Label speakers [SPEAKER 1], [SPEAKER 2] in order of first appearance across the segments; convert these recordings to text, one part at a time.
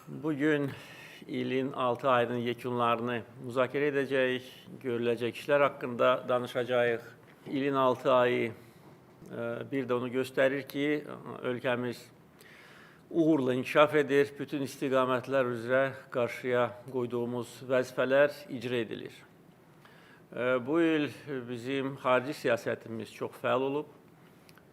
[SPEAKER 1] Bugün ilin 6 ayının yekunlarını müzakirə edəcəyik, görüləcək işlər haqqında danışacağıq. İlin 6 ayı bir də onu göstərir ki, ölkəmiz uğurla inkişaf edir, bütün istiqamətlər üzrə qarşıya qoyduğumuz vəzifələr icra edilir. Bu il bizim xarici siyasətimiz çox fəal olub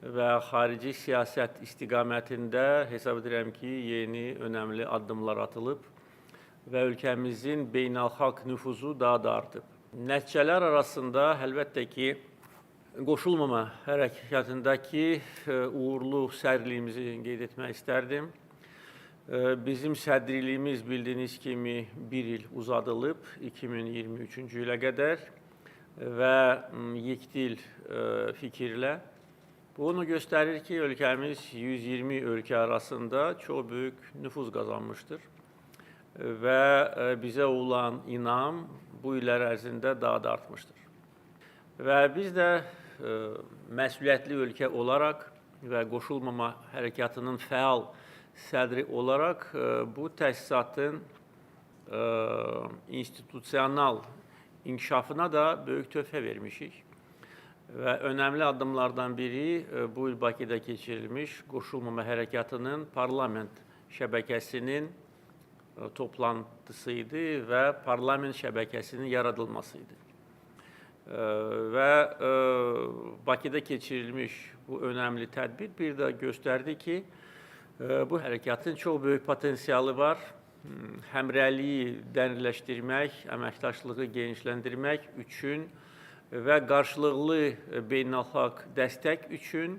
[SPEAKER 1] və xarici siyasət istiqamətində hesab edirəm ki, yeni önəmli addımlar atılıb və ölkəmizin beynəlxalq nüfuzu daha da artıb. Nəticələr arasında əlbəttə ki, qoşulmama hərəkatındakı uğurlu sədrliyimizi qeyd etmək istərdim. Bizim sədrliyimiz bildiyiniz kimi bir il uzadılıb 2023-cü ilə qədər və yekdil fikirlə. Bu onu göstərir ki, ölkəmiz 120 ölkə arasında çox böyük nüfuz qazanmışdır və bizə olan inam bu illər ərzində daha da artmışdır. Və biz də məsuliyyətli ölkə olaraq və qoşulmama hərəkatının fəal sədri olaraq bu təsisatın institusional inkişafına da böyük töhfə vermişik. Və önəmli addımlardan biri bu il Bakıda keçirilmiş qoşulmama hərəkatının parlament şəbəkəsinin toplantısı idi və parlament şəbəkəsinin yaradılması idi. Və Bakıda keçirilmiş bu önəmli tədbir bir də göstərdi ki, bu hərəkatın çox böyük potensialı var. Həmrəyliyi dərinləşdirmək, əməkdaşlığı genişləndirmək üçün və qarşılıqlı beynəlxalq dəstək üçün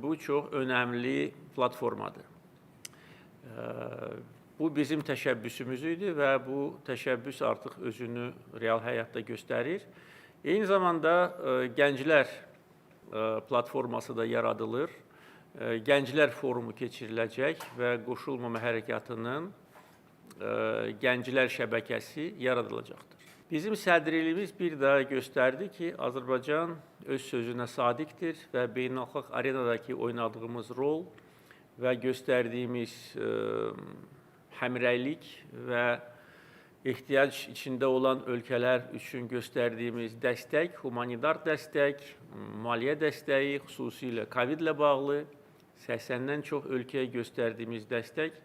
[SPEAKER 1] bu çox önəmli platformadır. Bu bizim təşəbbüsümüz idi və bu təşəbbüs artıq özünü real həyatda göstərir. Eyni zamanda gənclər platforması da yaradılır. Gənclər forumu keçiriləcək və qoşulmama hərəkatının gənclər şəbəkəsi yaradılacaqdır. Bizim sədrliyimiz bir daha göstərdi ki, Azərbaycan öz sözünə sadiqdir və beynəlxalq arenadakı oynadığımız rol və göstərdiyimiz həmrəylik və ehtiyac içində olan ölkələr üçün göstərdiyimiz dəstək, humanitar dəstək, maliyyə dəstəyi, xüsusilə COVID-ilə bağlı 80-dən çox ölkəyə göstərdiyimiz dəstək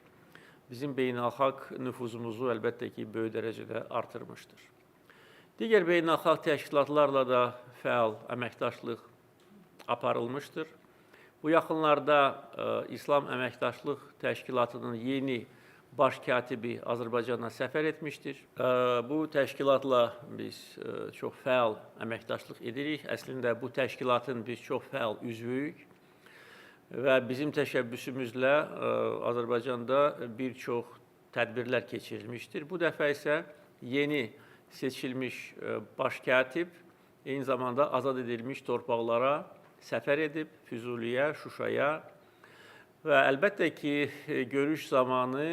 [SPEAKER 1] bizim beynəlxalq nüfuzumuzu əlbəttə ki, böyük dərəcədə artırmışdır. Digər beynəlxalq təşkilatlarla da fəal əməkdaşlıq aparılmışdır. Bu yaxınlarda İslam Əməkdaşlıq Təşkilatının yeni baş katibi Azərbaycana səfər etmişdir. Bu təşkilatla biz çox fəal əməkdaşlıq edirik. Əslində bu təşkilatın biz çox fəal üzvüyük və bizim təşəbbüsümüzlə Azərbaycanda bir çox tədbirlər keçirilmişdir. Bu dəfə isə yeni seçilmiş baş katib eyni zamanda azad edilmiş torpaqlara səfər edib Füzuliyə, Şuşaya və əlbəttə ki, görüş zamanı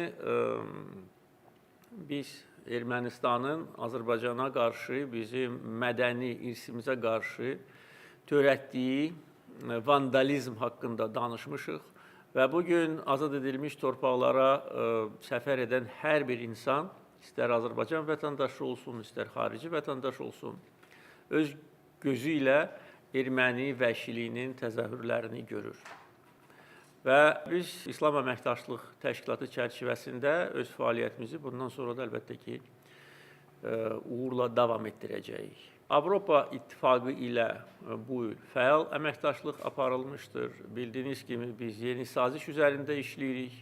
[SPEAKER 1] biz Ermənistanın Azərbaycana qarşı, bizim mədəni irsimizə qarşı törətdiyi vandalizm haqqında danışmışıq və bugün azad edilmiş torpaqlara səfər edən hər bir insan, istər Azərbaycan vətəndaşı olsun, istər xarici vətəndaş olsun, öz gözü ilə erməni vəhşiliyinin təzahürlərini görür. Və biz İslam Əməkdaşlıq Təşkilatı çərçivəsində öz fəaliyyətimizi bundan sonra da əlbəttə ki, uğurla davam etdirəcəyik. Avropa İttifaqı ilə bu il fəal əməkdaşlıq aparılmışdır. Bildiyiniz kimi biz yeni saziş üzərində işləyirik.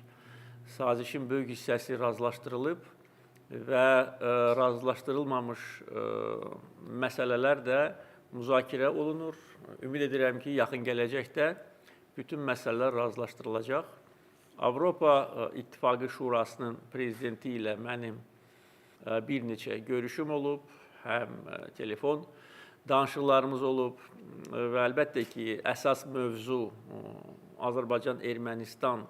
[SPEAKER 1] Sazişin böyük hissəsi razılaşdırılıb və razılaşdırılmamış məsələlər də müzakirə olunur. Ümid edirəm ki, yaxın gələcəkdə bütün məsələlər razılaşdırılacaq. Avropa İttifaqı Şurasının prezidenti ilə mənim bir neçə görüşüm olub, həm telefon danışıqlarımız olub və əlbəttə ki, əsas mövzu Azərbaycan-Ermənistan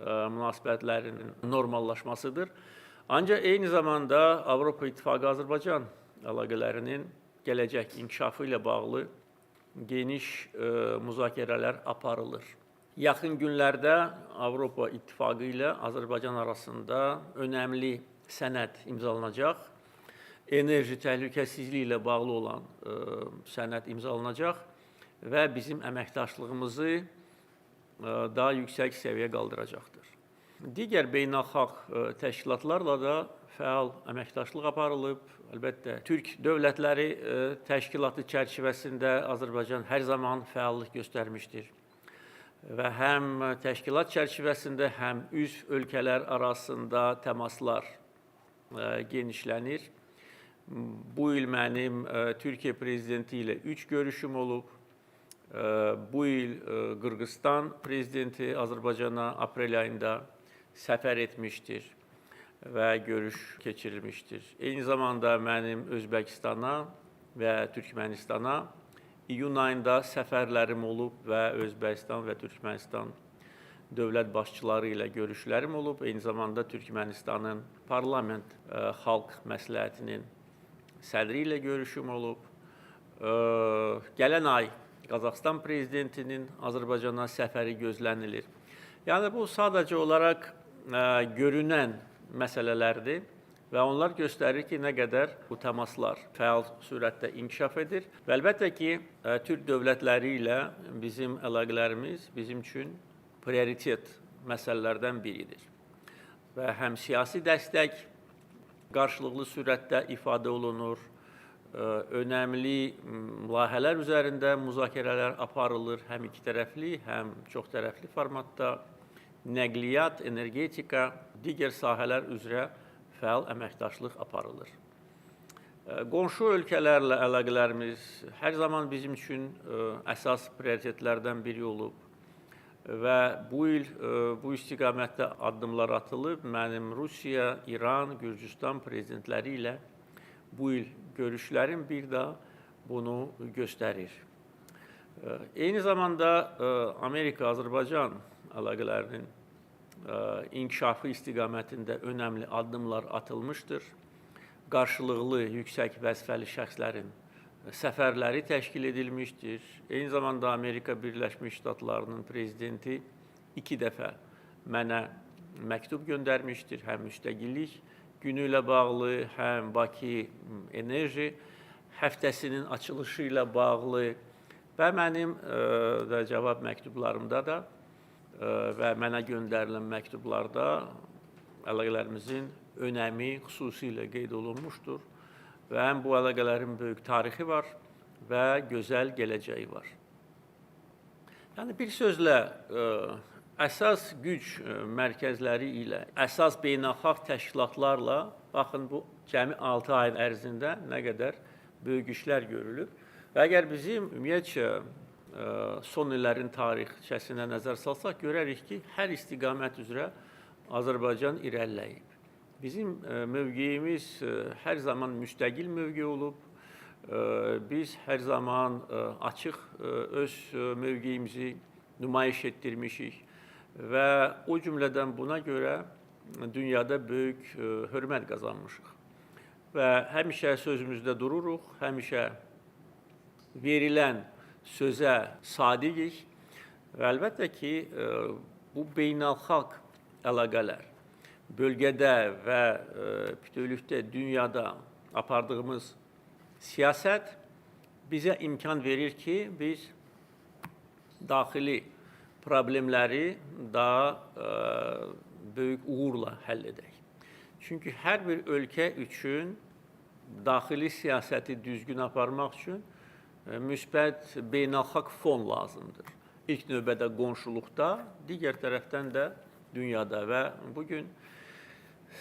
[SPEAKER 1] münasibətlərinin normallaşmasıdır. Ancaq eyni zamanda Avropa İttifaqı Azərbaycan əlaqələrinin gələcək inkişafı ilə bağlı geniş müzakirələr aparılır. Yaxın günlərdə Avropa İttifaqı ilə Azərbaycan arasında önəmli sənəd imzalanacaq. Enerji təhlükəsizliyi ilə bağlı olan sənəd imzalanacaq və bizim əməkdaşlığımızı daha yüksək səviyyə qaldıracaqdır. Digər beynəlxalq təşkilatlarla da fəal əməkdaşlıq aparılıb. Əlbəttə, Türk Dövlətləri Təşkilatı çərçivəsində Azərbaycan hər zaman fəallıq göstərmişdir. Və həm təşkilat çərçivəsində, həm üzv ölkələr arasında təmaslar genişlənir. Bu il mənim Türkiyə prezidenti ilə 3 görüşüm olub. Bu il Qırğızstan prezidenti Azərbaycana aprel ayında səfər etmişdir və görüş keçirilmişdir. Eyni zamanda mənim Özbəkistana və Türkmənistana iyun ayında səfərlərim olub və Özbəkistan və Türkmənistan dövlət başçıları ilə görüşlərim olub. Eyni zamanda Türkmənistanın parlament xalq məsləhətinin sədri ilə görüşüm olub. Gələn ay Qazaxıstan prezidentinin Azərbaycana səfəri gözlənilir. Yəni bu sadəcə olaraq görünən məsələlərdir və onlar göstərir ki, nə qədər bu təmaslar fəal sürətdə inkişaf edir. Və əlbəttə ki, Türk dövlətləri ilə bizim əlaqələrimiz bizim üçün prioritet məsələlərdən biridir. Və həm siyasi dəstək qarşılıqlı sürətdə ifadə olunur, önəmli layihələr üzərində müzakirələr aparılır, həm iki tərəfli, həm çox tərəfli formatda. Nəqliyyat, energetika, digər sahələr üzrə fəal əməkdaşlıq aparılır. Qonşu ölkələrlə əlaqələrimiz hər zaman bizim üçün əsas prioritetlərdən biri olub və bu il bu istiqamətdə addımlar atılıb. Mənim Rusiya, İran, Gürcüstan prezidentləri ilə bu il görüşlərim bir daha bunu göstərir. Eyni zamanda Amerika-Azərbaycan əlaqələrinin inkişafı istiqamətində önəmli addımlar atılmışdır. Qarşılıqlı yüksək vəzifəli şəxslərin səfərləri təşkil edilmişdir. Eyni zamanda Amerika Birləşmiş Ştatlarının prezidenti 2 dəfə mənə məktub göndərmişdir. Həm müstəqillik günü ilə bağlı, həm Bakı Enerji həftəsinin açılışı ilə bağlı və mənim də cavab məktublarımda da və mənə göndərilən məktublarda əlaqələrimizin önəmi xüsusilə qeyd olunmuşdur və həm bu əlaqələrin böyük tarixi var və gözəl gələcəyi var. Yəni bir sözlə əsas güc mərkəzləri ilə, əsas beynəlxalq təşkilatlarla, baxın bu cəmi 6 ayın ərzində nə qədər böyük işlər görülüb. Və əgər bizim ümumiyyətcə son illərin tarixçəsinə nəzər salsaq, görərik ki, hər istiqamət üzrə Azərbaycan irəliləyib. Bizim mövqeyimiz hər zaman müstəqil mövqe olub. Biz hər zaman açıq öz mövqeyimizi nümayiş etdirmişik və o cümlədən buna görə dünyada böyük hörmət qazanmışıq. Və həmişə sözümüzdə dururuq, həmişə verilən sözə sadiqik və əlbəttə ki, bu beynəlxalq əlaqələr bölgədə və bütövlükdə dünyada apardığımız siyasət bizə imkan verir ki, biz daxili problemləri daha böyük uğurla həll edək. Çünki hər bir ölkə üçün daxili siyasəti düzgün aparmaq üçün müsbət beynəlxalq fon lazımdır. İlk növbədə qonşuluqda, digər tərəfdən də dünyada və bugün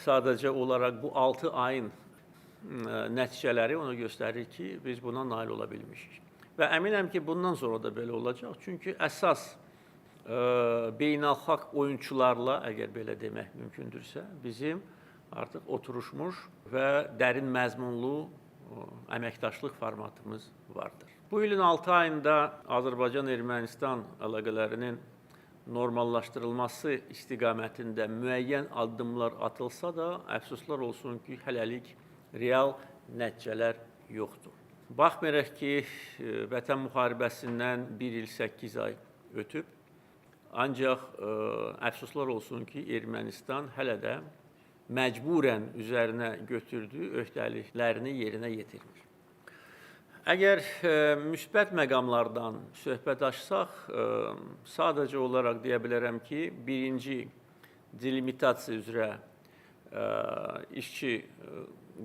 [SPEAKER 1] sadəcə olaraq bu 6 ayın nəticələri onu göstərir ki, biz buna nail ola bilmişik. Və əminəm ki, bundan sonra da belə olacaq. Çünki əsas beynəlxalq oyunçularla, əgər belə demək mümkündürsə, bizim artıq oturuşmuş və dərin məzmunlu əməkdaşlıq formatımız vardır. Bu ilin 6 ayında Azərbaycan-Ermənistan əlaqələrinin normallaşdırılması istiqamətində müəyyən addımlar atılsa da, əfsuslar olsun ki, hələlik real nəticələr yoxdur. Baxmayaraq ki, Vətən müharibəsindən 1 il 8 ay ötüb, Ancaq əfsuslar olsun ki, Ermənistan hələ də məcburən üzərinə götürdüyü öhdəliklərini yerinə yetirmir. Əgər müsbət məqamlardan söhbət açsaq, sadəcə olaraq deyə bilərəm ki, birinci delimitasiya üzrə işçi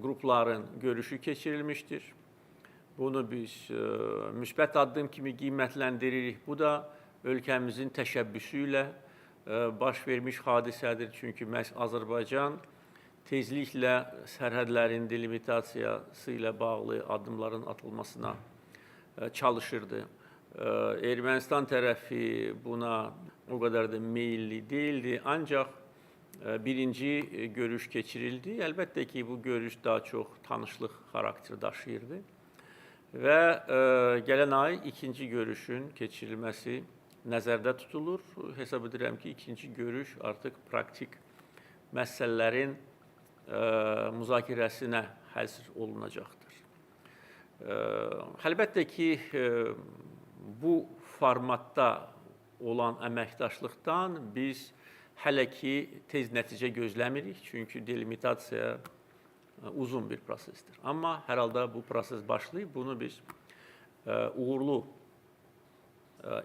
[SPEAKER 1] qrupların görüşü keçirilmişdir. Bunu biz müsbət addım kimi qiymətləndiririk. Bu da ölkəmizin təşəbbüsü ilə baş vermiş hadisədir. Çünki məhz Azərbaycan tezliklə sərhədlərin delimitasiyası ilə bağlı addımların atılmasına çalışırdı. Ermənistan tərəfi buna o qədər də meyilli deyildi. Ancaq birinci görüş keçirildi. Əlbəttə ki, bu görüş daha çox tanışlıq xarakteri daşıyırdı. Və gələn ay ikinci görüşün keçirilməsi nəzərdə tutulur. Hesab edirəm ki, ikinci görüş artıq praktik məsələlərin müzakirəsinə həsr olunacaqdır. Əlbəttə ki, bu formatda olan əməkdaşlıqdan biz hələ ki tez nəticə gözləmirik, çünki delimitasiya uzun bir prosesdir. Amma hər halda bu proses başlayıb, bunu biz uğurlu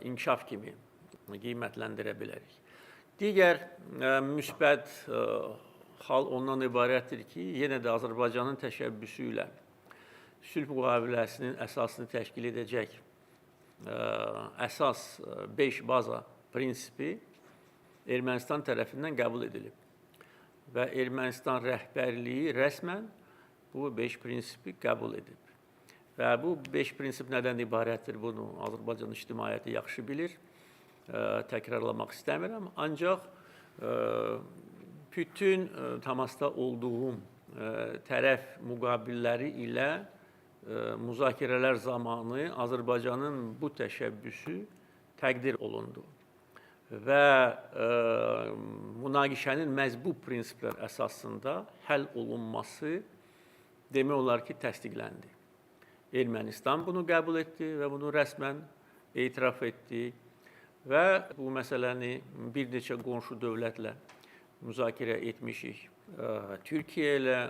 [SPEAKER 1] inkişaf kimi qiymətləndirə bilərik. Digər müsbət hal ondan ibarətdir ki, yenə də Azərbaycanın təşəbbüsü ilə sülh müqaviləsinin əsasını təşkil edəcək əsas 5 baza prinsipi Ermənistan tərəfindən qəbul edilib. Və Ermənistan rəhbərliyi rəsmən bu 5 prinsipi qəbul edib. Və bu 5 prinsip nədən ibarətdir, bunu Azərbaycan ictimaiyyəti yaxşı bilir. Təkrarlamaq istəmirəm. Ancaq bütün təmasda olduğum tərəf müqabilləri ilə müzakirələr zamanı Azərbaycanın bu təşəbbüsü təqdir olundu. Və münaqişənin məhz bu prinsiplər əsasında həll olunması demək olar ki, təsdiqləndi. Ermənistan bunu qəbul etdi və bunu rəsmən etiraf etdi və bu məsələni bir neçə qonşu dövlətlə müzakirə etmişik. Türkiyə ilə,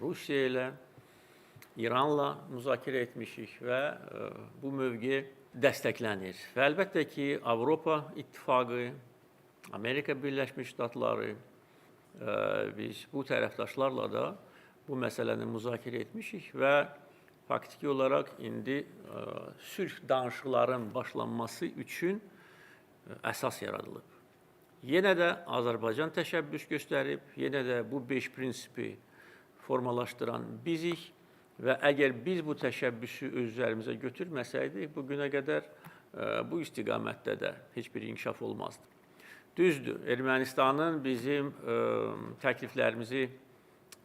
[SPEAKER 1] Rusiya ilə, İranla müzakirə etmişik və bu mövqe dəstəklənir. Və əlbəttə ki, Avropa İttifaqı, Amerika Birləşmiş Ştatları, biz bu tərəfdaşlarla da bu məsələni müzakirə etmişik və faktiki olaraq indi sülh danışıqların başlanması üçün əsas yaradılıb. Yenə də Azərbaycan təşəbbüs göstərib, yenə də bu 5 prinsipi formalaşdıran bizik və əgər biz bu təşəbbüsü öz üzərimizə götürməsəydik, bu günə qədər bu istiqamətdə də heç bir inkişaf olmazdı. Düzdür, Ermənistanın bizim təkliflərimizi,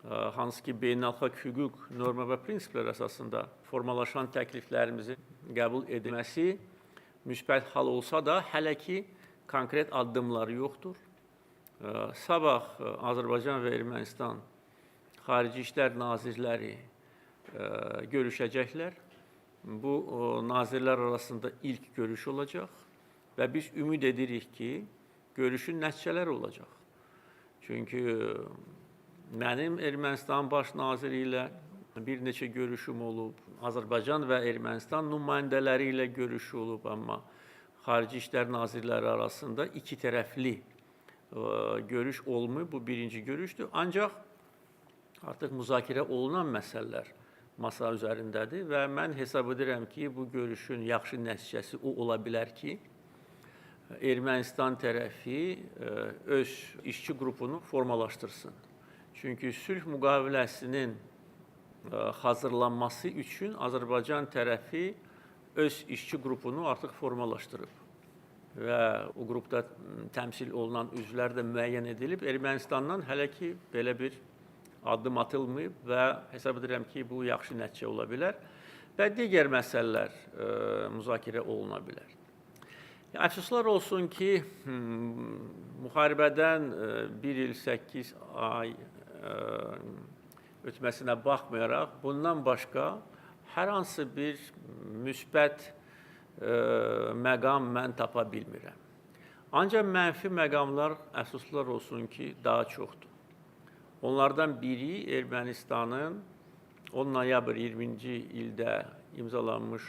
[SPEAKER 1] hansı ki beynəlxalq hüquq, norma və prinsiplər əsasında formalaşan təkliflərimizi qəbul edilməsi müsbət hal olsa da, hələ ki konkret addımları yoxdur. Sabah Azərbaycan və Ermənistan Xarici İşlər Nazirləri görüşəcəklər. Bu nazirlər arasında ilk görüş olacaq və biz ümid edirik ki, görüşün nəticələri olacaq. Çünki mənim Ermənistan baş naziri ilə bir neçə görüşüm olub, Azərbaycan və Ermənistan nümayəndələri ilə görüşü olub, amma Xarici İşlər Nazirləri arasında iki tərəfli görüş olmayıb. Bu birinci görüşdür. Ancaq artıq müzakirə olunan məsələlər masa üzərindədir və mən hesab edirəm ki, bu görüşün yaxşı nəticəsi o ola bilər ki, Ermənistan tərəfi öz işçi qrupunu formalaşdırsın. Çünki sülh müqaviləsinin hazırlanması üçün Azərbaycan tərəfi öz işçi qrupunu artıq formalaşdırıb və o qrupda təmsil olunan üzvlər də müəyyən edilib. Ermənistandan hələ ki belə bir addım atılmayıb və hesab edirəm ki, bu yaxşı nəticə ola bilər və digər məsələlər müzakirə oluna bilər. Əfsuslar olsun ki, müharibədən 1 il 8 ay ötməsinə baxmayaraq, bundan başqa hər hansı bir müsbət məqam mən tapa bilmirəm. Ancaq mənfi məqamlar əfsuslar olsun ki, daha çoxdur. Onlardan biri Ermənistanın 10 noyabr 20-ci ildə imzalanmış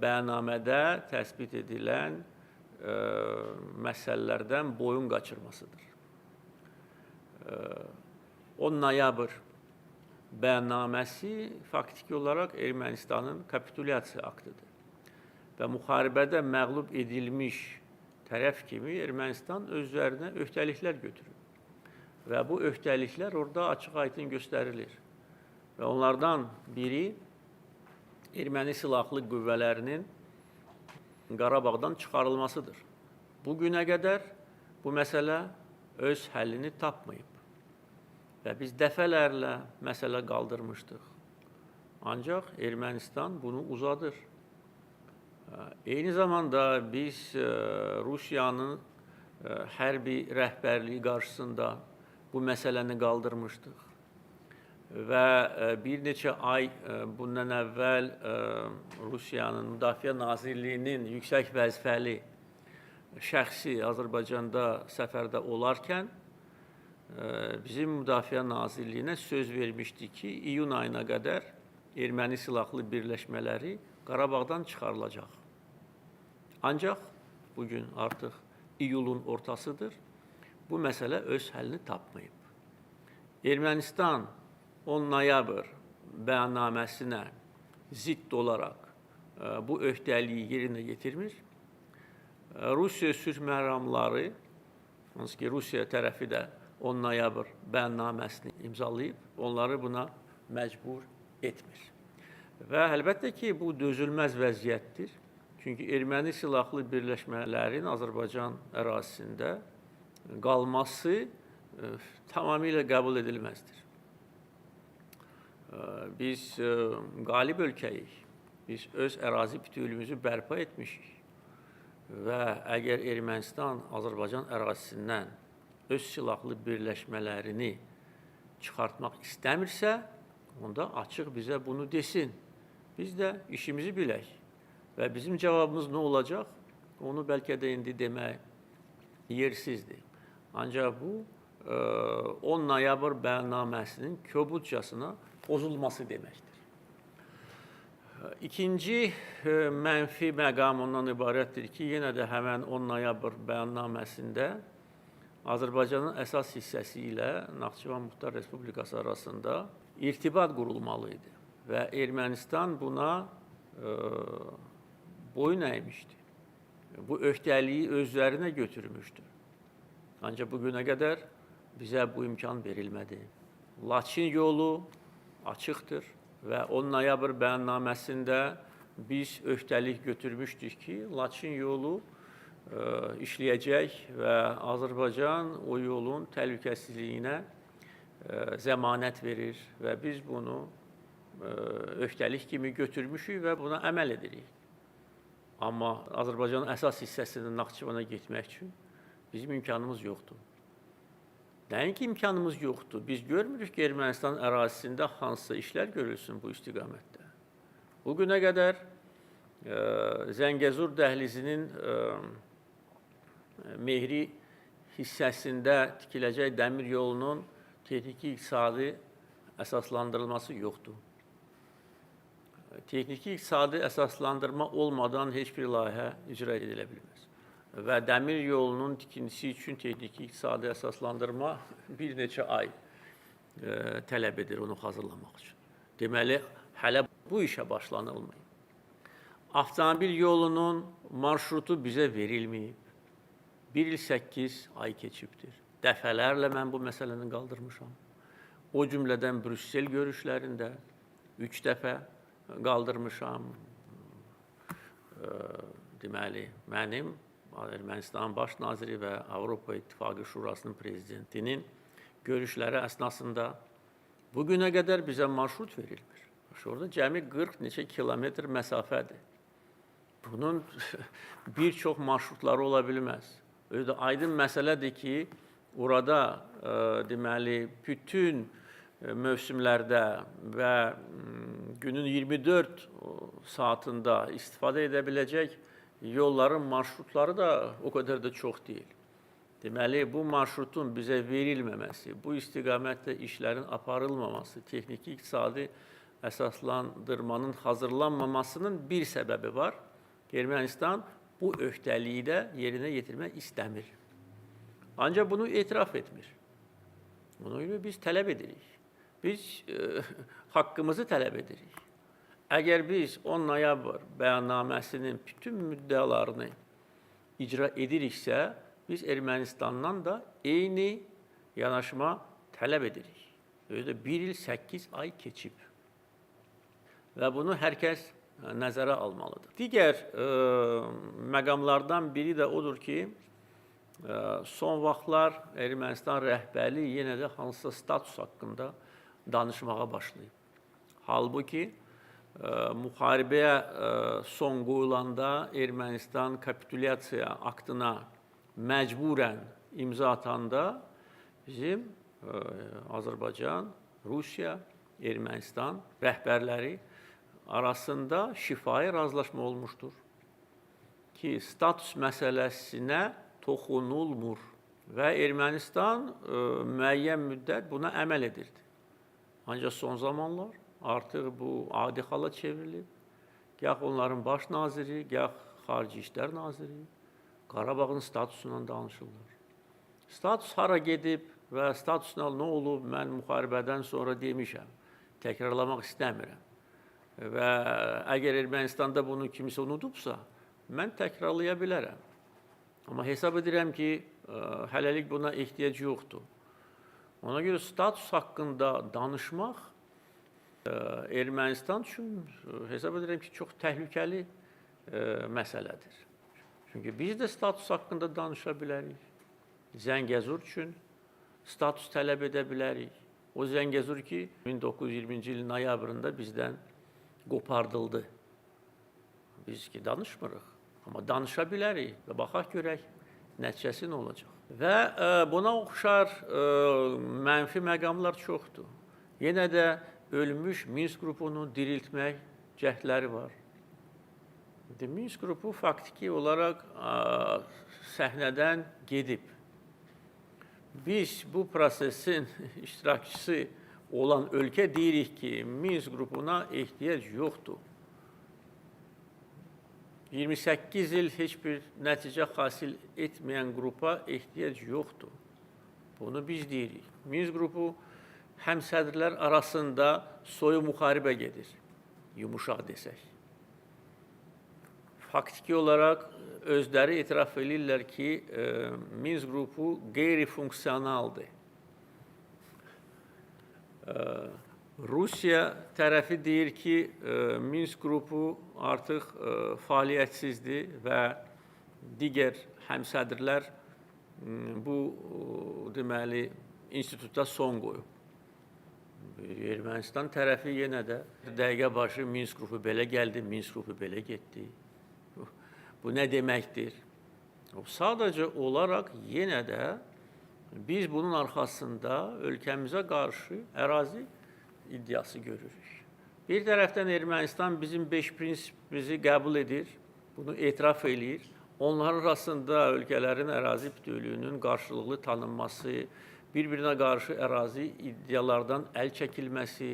[SPEAKER 1] bəyannamədə təsbit edilən məsələlərdən boyun qaçırmasıdır. 10 noyabr bəyannaməsi faktiki olaraq Ermənistanın kapitulyasiya aktıdır. Və müharibədə məğlub edilmiş tərəf kimi Ermənistan öz üzərinə öhdəliklər götürür. Və bu öhdəliklər orada açıq-aydın göstərilir. Və onlardan biri erməni silahlı qüvvələrinin Qarabağdan çıxarılmasıdır. Bu günə qədər bu məsələ öz həllini tapmayıb. Və biz dəfələrlə məsələ qaldırmışdıq. Ancaq Ermənistan bunu uzadır. Eyni zamanda biz Rusiyanın hərbi rəhbərliyi qarşısında bu məsələni qaldırmışdıq. Və bir neçə ay bundan əvvəl Rusiyanın Müdafiə Nazirliyinin yüksək vəzifəli şəxsi Azərbaycanda səfərdə olarkən bizim Müdafiə Nazirliyinə söz vermişdi ki, iyun ayına qədər erməni silahlı birləşmələri Qarabağdan çıxarılacaq. Ancaq bugün artıq iyulun ortasıdır. Bu məsələ öz həllini tapmayıb. Ermənistan 10 noyabr bəyannaməsinə zidd olaraq bu öhdəliyi yerinə yetirmir. Rusiya sülh məramları, hansı ki Rusiya tərəfi də 10 noyabr bəyannaməsini imzalayıb, onları buna məcbur etmir. Və əlbəttə ki, bu dözülməz vəziyyətdir. Çünki erməni silahlı birləşmələrin Azərbaycan ərazisində qalması tamamilə qəbul edilməzdir. Biz qalib ölkəyik. Biz öz ərazi bütövlüyümüzü bərpa etmişik. Və əgər Ermənistan Azərbaycan ərazisindən öz silahlı birləşmələrini çıxartmaq istəmirsə, onda açıq bizə bunu desin. Biz də işimizi bilək. Və bizim cavabımız nə olacaq? Onu bəlkə də indi demək yersizdir. Ancaq bu 10 noyabr bəyannaməsinin kobudcasına pozulması deməkdir. İkinci mənfi məqam ondan ibarətdir ki, yenə də həmən 10 noyabr bəyannaməsində Azərbaycanın əsas hissəsi ilə Naxçıvan Muxtar Respublikası arasında irtibat qurulmalı idi və Ermənistan buna boyun əymişdi. Bu öhdəliyi öz üzərinə götürmüşdü. Ancaq bu günə qədər bizə bu imkan verilmədi. Laçın yolu açıqdır və 10 noyabr bəyannaməsində biz öhdəlik götürmüşdük ki, Laçın yolu işləyəcək və Azərbaycan o yolun təhlükəsizliyinə zəmanət verir və biz bunu öhdəlik kimi götürmüşük və buna əməl edirik. Amma Azərbaycanın əsas hissəsindən Naxçıvana getmək üçün bizim imkanımız yoxdur. Nəinki imkanımız yoxdur, biz görmürük ki, Ermənistan ərazisində hansısa işlər görülsün bu istiqamətdə. Bu günə qədər Zəngəzur dəhlizinin Mehri hissəsində tikiləcək dəmir yolunun texniki iqtisadi əsaslandırılması yoxdur. Texniki iqtisadi əsaslandırma olmadan heç bir layihə icra edilə bilməz. Və dəmir yolunun tikintisi üçün texniki iqtisadi əsaslandırma bir neçə ay tələb edir onu hazırlamaq üçün. Deməli, hələ bu işə başlanılmayıb. Avtomobil yolunun marşrutu bizə verilməyib. 1 il 8 ay keçibdir. Dəfələrlə mən bu məsələni qaldırmışam. O cümlədən Brüssel görüşlərində 3 dəfə qaldırmışam. Deməli, mənim Ermənistanın baş naziri və Avropa İttifaqı Şurasının prezidentinin görüşləri əsnasında bu günə qədər bizə marşrut verilmir. Orada cəmi 40 neçə kilometr məsafədir. Bunun bir çox marşrutları ola bilməz. Özü də aydın məsələdir ki, orada deməli bütün mövsümlərdə və günün 24 saatında istifadə edə biləcək yolların marşrutları da o qədər də çox deyil. Deməli, bu marşrutun bizə verilməməsi, bu istiqamətdə işlərin aparılmaması, texniki iqtisadi əsaslandırmanın hazırlanmamasının bir səbəbi var. Ermənistan bu öhdəliyi də yerinə yetirmək istəmir. Ancaq bunu etiraf etmir. Ona görə biz tələb edirik. Biz haqqımızı tələb edirik. Əgər biz 10 noyabr bəyannaməsinin bütün müddəalarını icra ediriksə, biz Ermənistandan da eyni yanaşma tələb edirik. Özü də 1 il 8 ay keçib. Və bunu hər kəs nəzərə almalıdır. Digər məqamlardan biri də odur ki, son vaxtlar Ermənistan rəhbərliyi yenə də hansısa status haqqında danışmağa başlayıb. Halbuki müharibəyə son qoyulanda Ermənistan kapitulyasiya aktına məcburən imza atanda bizim Azərbaycan, Rusiya, Ermənistan rəhbərləri arasında şifahi razılaşma olmuşdur ki, status məsələsinə toxunulmur və Ermənistan müəyyən müddət buna əməl edirdi. Ancaq son zamanlar artıq bu adi hala çevrilib. Gah onların baş naziri, gah Xarici İşlər Naziri Qarabağın statusundan danışırlar. Status hara gedib və statusuna nə olub, mən müharibədən sonra demişəm. Təkrarlamaq istəmirəm. Və əgər Ermənistanda bunu kimsə unudubsa, mən təkrarlaya bilərəm. Amma hesab edirəm ki, hələlik buna ehtiyac yoxdur. Ona görə status haqqında danışmaq Ermənistan üçün hesab edirəm ki, çox təhlükəli məsələdir. Çünki biz də status haqqında danışa bilərik. Zəngəzur üçün status tələb edə bilərik. O Zəngəzur ki, 1920-ci ilin noyabrında bizdən qopardıldı. Biz ki, danışmırıq, amma danışa bilərik və baxaq görək nəticəsi nə olacaq. Və buna oxşar mənfi məqamlar çoxdur. Yenə də ölmüş Minsk qrupunu diriltmək cəhdləri var. Minsk qrupu faktiki olaraq səhnədən gedib. Biz bu prosesin iştirakçısı olan ölkə deyirik ki, Minsk qrupuna ehtiyac yoxdur. 28 il heç bir nəticə hasil etməyən qrupa ehtiyac yoxdur. Bunu biz deyirik. Minsk qrupu həmsədrlər arasında soyuq müharibə gedir, yumuşaq desək. Faktiki olaraq özləri etiraf eləyirlər ki, Minsk qrupu qeyri-funksionaldır. Rusiya tərəfi deyir ki, Minsk qrupu artıq fəaliyyətsizdir və digər həmsədrlər bu deməli instituta son qoyub. Ermənistan tərəfi yenə də dəqiqə başı Minsk qrupu belə gəldi, Minsk qrupu belə getdi. Bu nə deməkdir? Sadəcə olaraq yenə də biz bunun arxasında ölkəmizə qarşı ərazi iddiası görürük. Bir tərəfdən Ermənistan bizim 5 prinsipimizi qəbul edir, bunu etiraf eləyir. Onların arasında ölkələrin ərazi bütövlüyünün qarşılıqlı tanınması, bir-birinə qarşı ərazi iddialardan əl çəkilməsi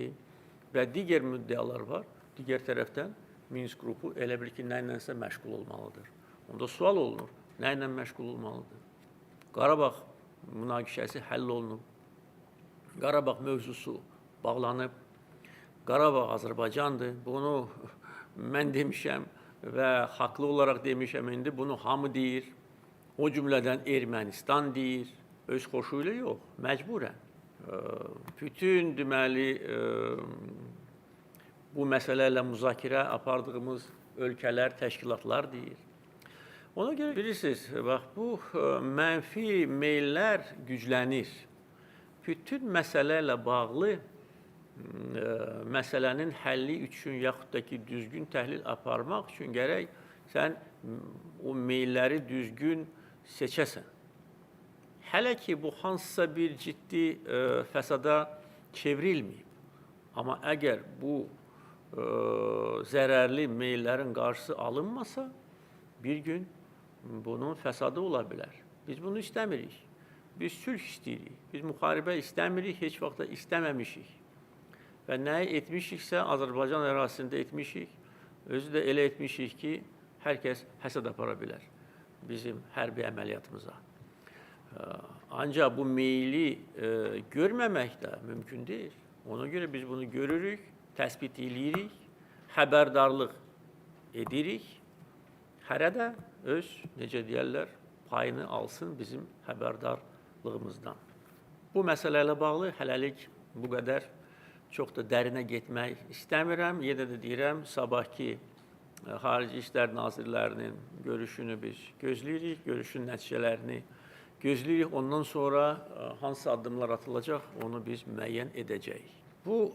[SPEAKER 1] və digər müddəalar var. Digər tərəfdən Minsk qrupu elə bil ki, nə ilənsə məşğul olmalıdır. Onda sual olunur, nə ilə məşğul olmalıdır? Qarabağ münaqişəsi həll olunub, Qarabağ mövzusu bağlanıb, Qarabağ Azərbaycandır. Bunu mən demişəm və haqlı olaraq demişəm, indi bunu hamı deyir. O cümlədən Ermənistan deyir, öz xoşu ilə yox, məcburən. Bütün deməli, bu məsələ ilə müzakirə apardığımız ölkələr, təşkilatlar deyir. Ona görə bilirsiniz, bax, bu mənfi meyllər güclənir. Bütün məsələ ilə bağlı məsələnin həlli üçün, yaxud da ki, düzgün təhlil aparmaq üçün gərək sən o meylləri düzgün seçəsən. Hələ ki, bu hansısa bir ciddi fəsada çevrilməyib. Amma əgər bu zərərli meyllərin qarşısı alınmasa, Bir gün bunun fəsadı ola bilər. Biz bunu istəmirik. Biz sülh istəyirik. Biz müharibə istəmirik, heç vaxt da istəməmişik. Və nəyi etmişiksə Azərbaycan ərazisində etmişik. Özü də elə etmişik ki, hər kəs həsəd apara bilər bizim hərbi əməliyyatımıza. Ancaq bu meyli görməmək də mümkün deyil. Ona görə biz bunu görürük, təsbit eləyirik, xəbərdarlıq edirik. Hərə də öz, necə deyərlər, payını alsın bizim xəbərdarlığımızdan. Bu məsələ ilə bağlı hələlik bu qədər, çox da dərinə getmək istəmirəm. Yenə də deyirəm, sabahki Xarici İşlər Nazirlərinin görüşünü biz gözləyirik, görüşün nəticələrini gözləyirik. Ondan sonra hansı addımlar atılacaq, onu biz müəyyən edəcəyik. Bu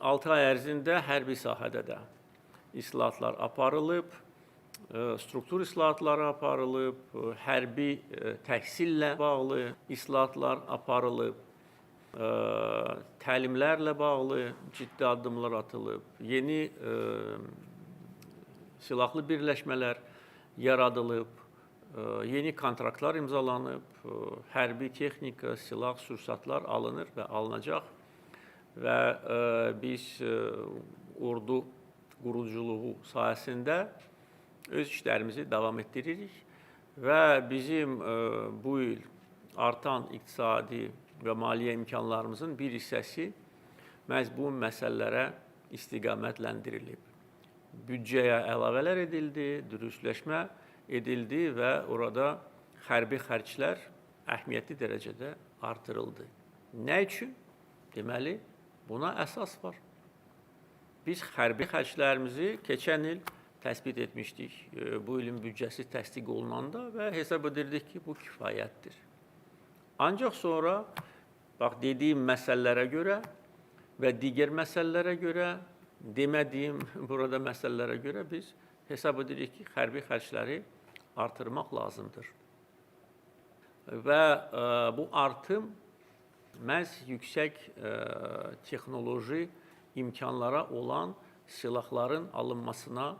[SPEAKER 1] 6 ay ərzində hərbi sahədə də islahatlar aparılıb, struktur islahatları aparılıb, hərbi təhsillə bağlı islahatlar aparılıb, təlimlərlə bağlı ciddi addımlar atılıb, yeni silahlı birləşmələr yaradılıb, yeni kontraktlar imzalanıb, hərbi texnika, silah, sursatlar alınır və alınacaq və biz ordu quruculuğu sahəsində öz işlərimizi davam etdiririk və bizim bu il artan iqtisadi və maliyyə imkanlarımızın bir hissəsi məhz bu məsələlərə istiqamətləndirilib. Büdcəyə əlavələr edildi, dürüstləşmə edildi və orada hərbi xərclər əhəmiyyətli dərəcədə artırıldı. Nə üçün? Deməli, buna əsas var. Biz hərbi xərclərimizi keçən il təsbit etmişdik. Bu ilin büdcəsi təsdiq olunanda və hesab edirdik ki, bu kifayətdir. Ancaq sonra, bax, dediyim məsələlərə görə və digər məsələlərə görə, demədiyim burada məsələlərə görə biz hesab edirik ki, hərbi xərcləri artırmaq lazımdır. Və bu artım məhz yüksək texnoloji imkanlara olan silahların alınmasına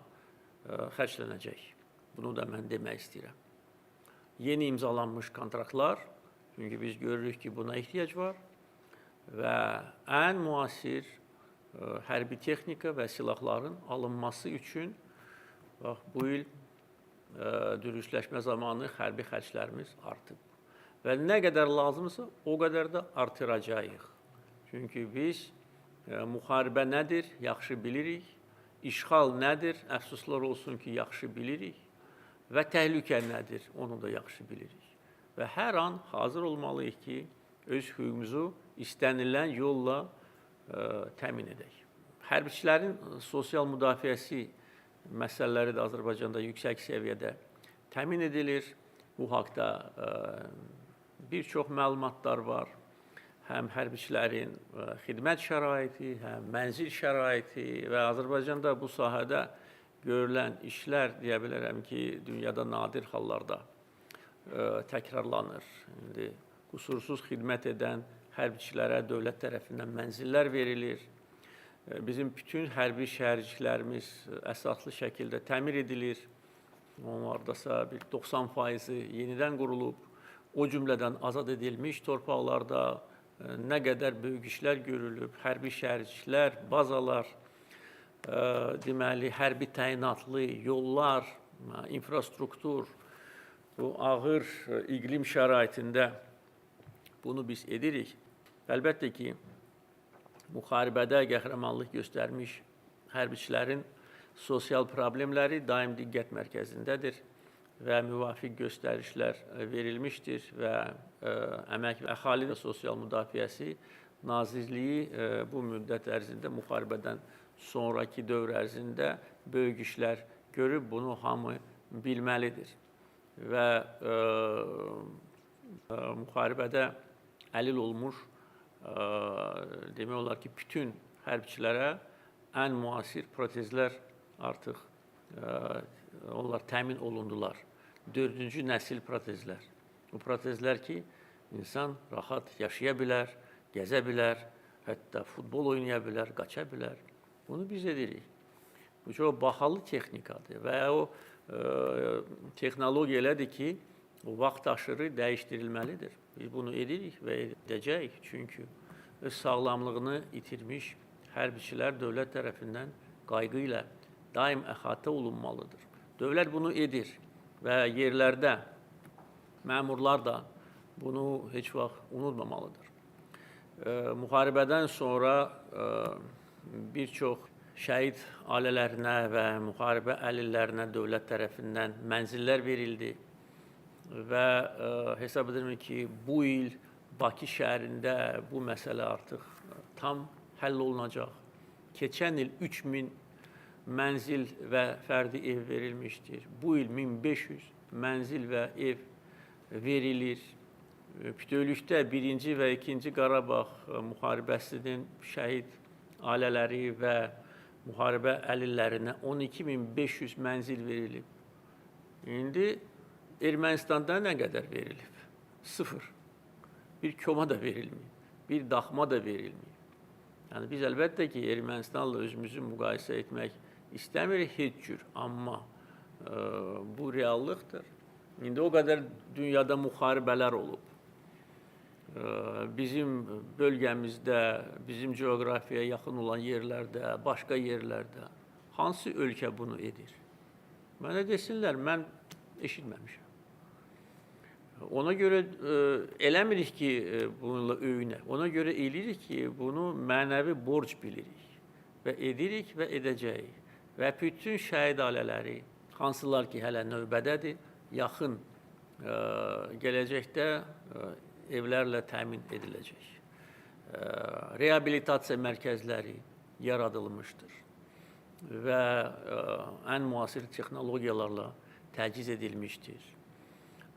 [SPEAKER 1] xərclənəcək. Bunu da mən demək istəyirəm. Yeni imzalanmış kontraktlar, çünki biz görürük ki, buna ehtiyac var və ən müasir hərbi texnika və silahların alınması üçün bax, bu il dürüstləşmə zamanı hərbi xərclərimiz artıb. Və nə qədər lazımsa, o qədər də artıracağıq. Çünki biz müharibə nədir, yaxşı bilirik, işğal nədir, əfsuslar olsun ki, yaxşı bilirik və təhlükə nədir, onu da yaxşı bilirik. Və hər an hazır olmalıyıq ki, öz hüququmuzu istənilən yolla təmin edək. Hərbiçilərin sosial müdafiəsi məsələləri də Azərbaycanda yüksək səviyyədə təmin edilir. Bu haqda bir çox məlumatlar var. Həm hərbiçilərin xidmət şəraiti, həm mənzil şəraiti və Azərbaycanda bu sahədə görülən işlər deyə bilərəm ki, dünyada nadir hallarda təkrarlanır. İndi qüsursuz xidmət edən hərbiçilərə dövlət tərəfindən mənzillər verilir. Bizim bütün hərbi şəhərciklərimiz əsaslı şəkildə təmir edilir. Onlardasa bir 90%-i yenidən qurulub. O cümlədən azad edilmiş torpaqlarda nə qədər böyük işlər görülüb, hərbi şəhərciklər, bazalar, deməli, hərbi təyinatlı yollar, infrastruktur, bu ağır iqlim şəraitində bunu biz edirik. Əlbəttə ki, müharibədə qəhrəmanlıq göstərmiş hərbiçilərin sosial problemləri daim diqqət mərkəzindədir və müvafiq göstərişlər verilmişdir və Əmək və Əhalinin Sosial Müdafiəsi Nazirliyi bu müddət ərzində, müharibədən sonrakı dövr ərzində böyük işlər görüb, bunu hamı bilməlidir. Və müharibədə əlil olmuş, demək olar ki, bütün hərbiçilərə ən müasir protezlər artıq onlar təmin olundular. 4-cü nəsil protezlər. Bu protezlər ki, insan rahat yaşaya bilər, gəzə bilər, hətta futbol oynaya bilər, qaça bilər. Bunu biz edirik. Bu çox bahalı texnikadır və o Texnologiya elədir ki, o vaxt aşırı dəyişdirilməlidir. Biz bunu edirik və edəcəyik. Çünki öz sağlamlığını itirmiş hərbiçilər dövlət tərəfindən qayğı ilə daim əhatə olunmalıdır. Dövlət bunu edir və yerlərdə məmurlar da bunu heç vaxt unutmamalıdır. Müharibədən sonra bir çox şəhid ailələrinə və müharibə əlillərinə dövlət tərəfindən mənzillər verildi və hesab edirəm ki, bu il Bakı şəhərində bu məsələ artıq tam həll olunacaq. Keçən il 3000 mənzil və fərdi ev verilmişdir. Bu il 1500 mənzil və ev verilir. Bütövlükdə 1-ci və 2-ci Qarabağ müharibəsinin şəhid ailələri və müharibə əlillərinə 12.500 mənzil verilib. İndi Ermənistanda nə qədər verilib? 0. Bir koma da verilməyib, bir daxma da verilməyib. Yəni biz əlbəttə ki, Ermənistanla özümüzü müqayisə etmək istəmirik heç cür, amma bu reallıqdır. İndi o qədər dünyada müharibələr olub. Bizim bölgəmizdə, bizim coğrafiyaya yaxın olan yerlərdə, başqa yerlərdə hansı ölkə bunu edir? Mənə desinlər, mən eşitməmişəm. Ona görə eləmirik ki, bununla öyünək. Ona görə eləyirik ki, bunu mənəvi borc bilirik və edirik və edəcəyik. Və bütün şəhid ailələri, hansılar ki, hələ növbədədir, yaxın gələcəkdə evlərlə təmin ediləcək. Reabilitasiya mərkəzləri yaradılmışdır və ən müasir texnologiyalarla təchiz edilmişdir.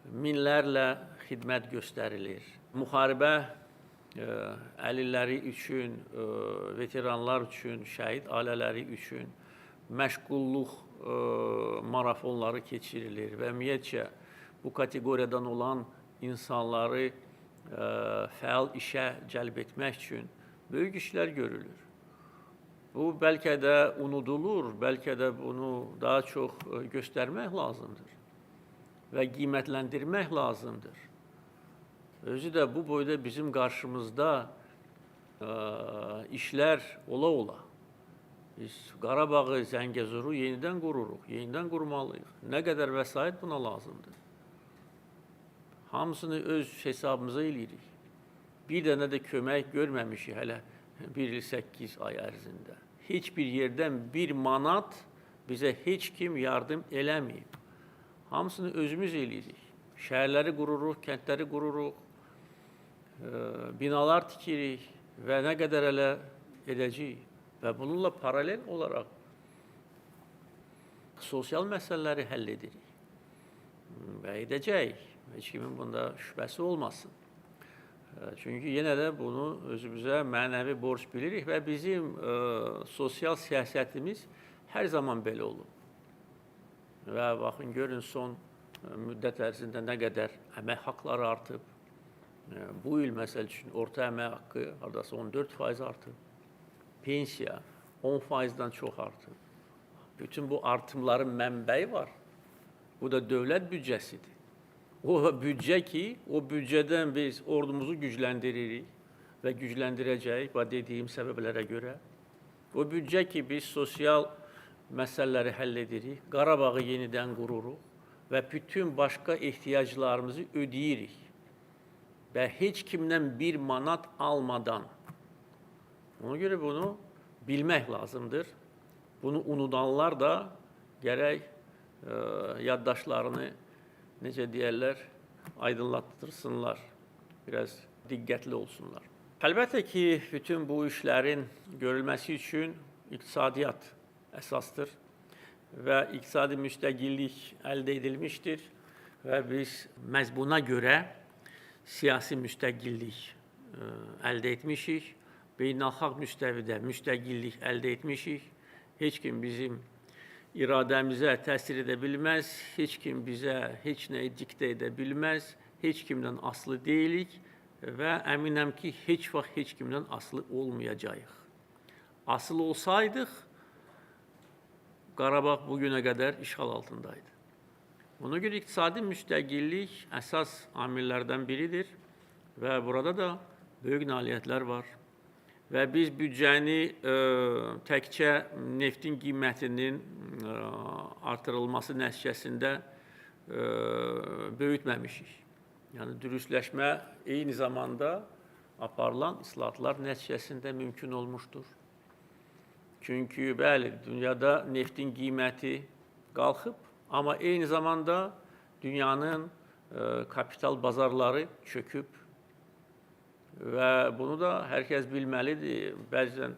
[SPEAKER 1] Minlərlə xidmət göstərilir. Müharibə əlilləri üçün, veteranlar üçün, şəhid ailələri üçün məşğulluq marafonları keçirilir və ümumiyyətcə bu kateqoriyadan olan insanları fəal işə cəlb etmək üçün böyük işlər görülür. Bu bəlkə də unudulur, bəlkə də bunu daha çox göstərmək lazımdır və qiymətləndirmək lazımdır. Özü də bu boyda bizim qarşımızda işlər ola-ola. Biz Qarabağı, Zəngəzuru yenidən qururuq, yenidən qurmalıyıq. Nə qədər vəsait buna lazımdır? Hamısını öz hesabımıza eləyirik. Bir dənə də kömək görməmişik hələ 1 il 8 ay ərzində. Heç bir yerdən bir manat bizə heç kim yardım eləməyib. Hamısını özümüz eləyirik. Şəhərləri qururuq, kəndləri qururuq, binalar tikirik və nə qədər hələ edəcəyik. Və bununla paralel olaraq sosial məsələləri həll edirik və edəcəyik. Heç kimin bunda şübhəsi olmasın. Çünki yenə də bunu özümüzə mənəvi borc bilirik və bizim sosial siyasətimiz hər zaman belə olub. Və baxın, görün son müddət ərzində nə qədər əmək haqları artıb. Bu il məsəl üçün orta əmək haqqı hardasa 14% artıb. Pensiya 10%-dan çox artıb. Bütün bu artımların mənbəyi var. Bu da dövlət büdcəsidir. O büdcə ki, o büdcədən biz ordumuzu gücləndiririk və gücləndirəcəyik və dediyim səbəblərə görə. O büdcə ki, biz sosial məsələləri həll edirik, Qarabağı yenidən qururuq və bütün başqa ehtiyaclarımızı ödəyirik və heç kimdən bir manat almadan. Ona görə bunu bilmək lazımdır. Bunu unudanlar da gərək yaddaşlarını, necə deyərlər, aydınlatdırsınlar, biraz diqqətli olsunlar. Əlbəttə ki, bütün bu işlərin görülməsi üçün iqtisadiyyat əsasdır və iqtisadi müstəqillik əldə edilmişdir və biz məhz buna görə siyasi müstəqillik əldə etmişik, beynəlxalq müstəvidə müstəqillik əldə etmişik. Heç kim bizim iradəmizə təsir edə bilməz, heç kim bizə heç nəyi diktə edə bilməz, heç kimdən asılı deyilik və əminəm ki, heç vaxt heç kimdən asılı olmayacağıq. Asılı olsaydıq, Qarabağ bugünə qədər işğal altındaydı. Ona görə iqtisadi müstəqillik əsas amillərdən biridir və burada da böyük nailiyyətlər var. Və biz büdcəni təkcə neftin qiymətinin artırılması nəticəsində böyütməmişik. Yəni dürüstləşmə eyni zamanda aparılan islahatlar nəticəsində mümkün olmuşdur. Çünki bəli, dünyada neftin qiyməti qalxıb, amma eyni zamanda dünyanın kapital bazarları çöküb. Və bunu da hər kəs bilməlidir. Bəzən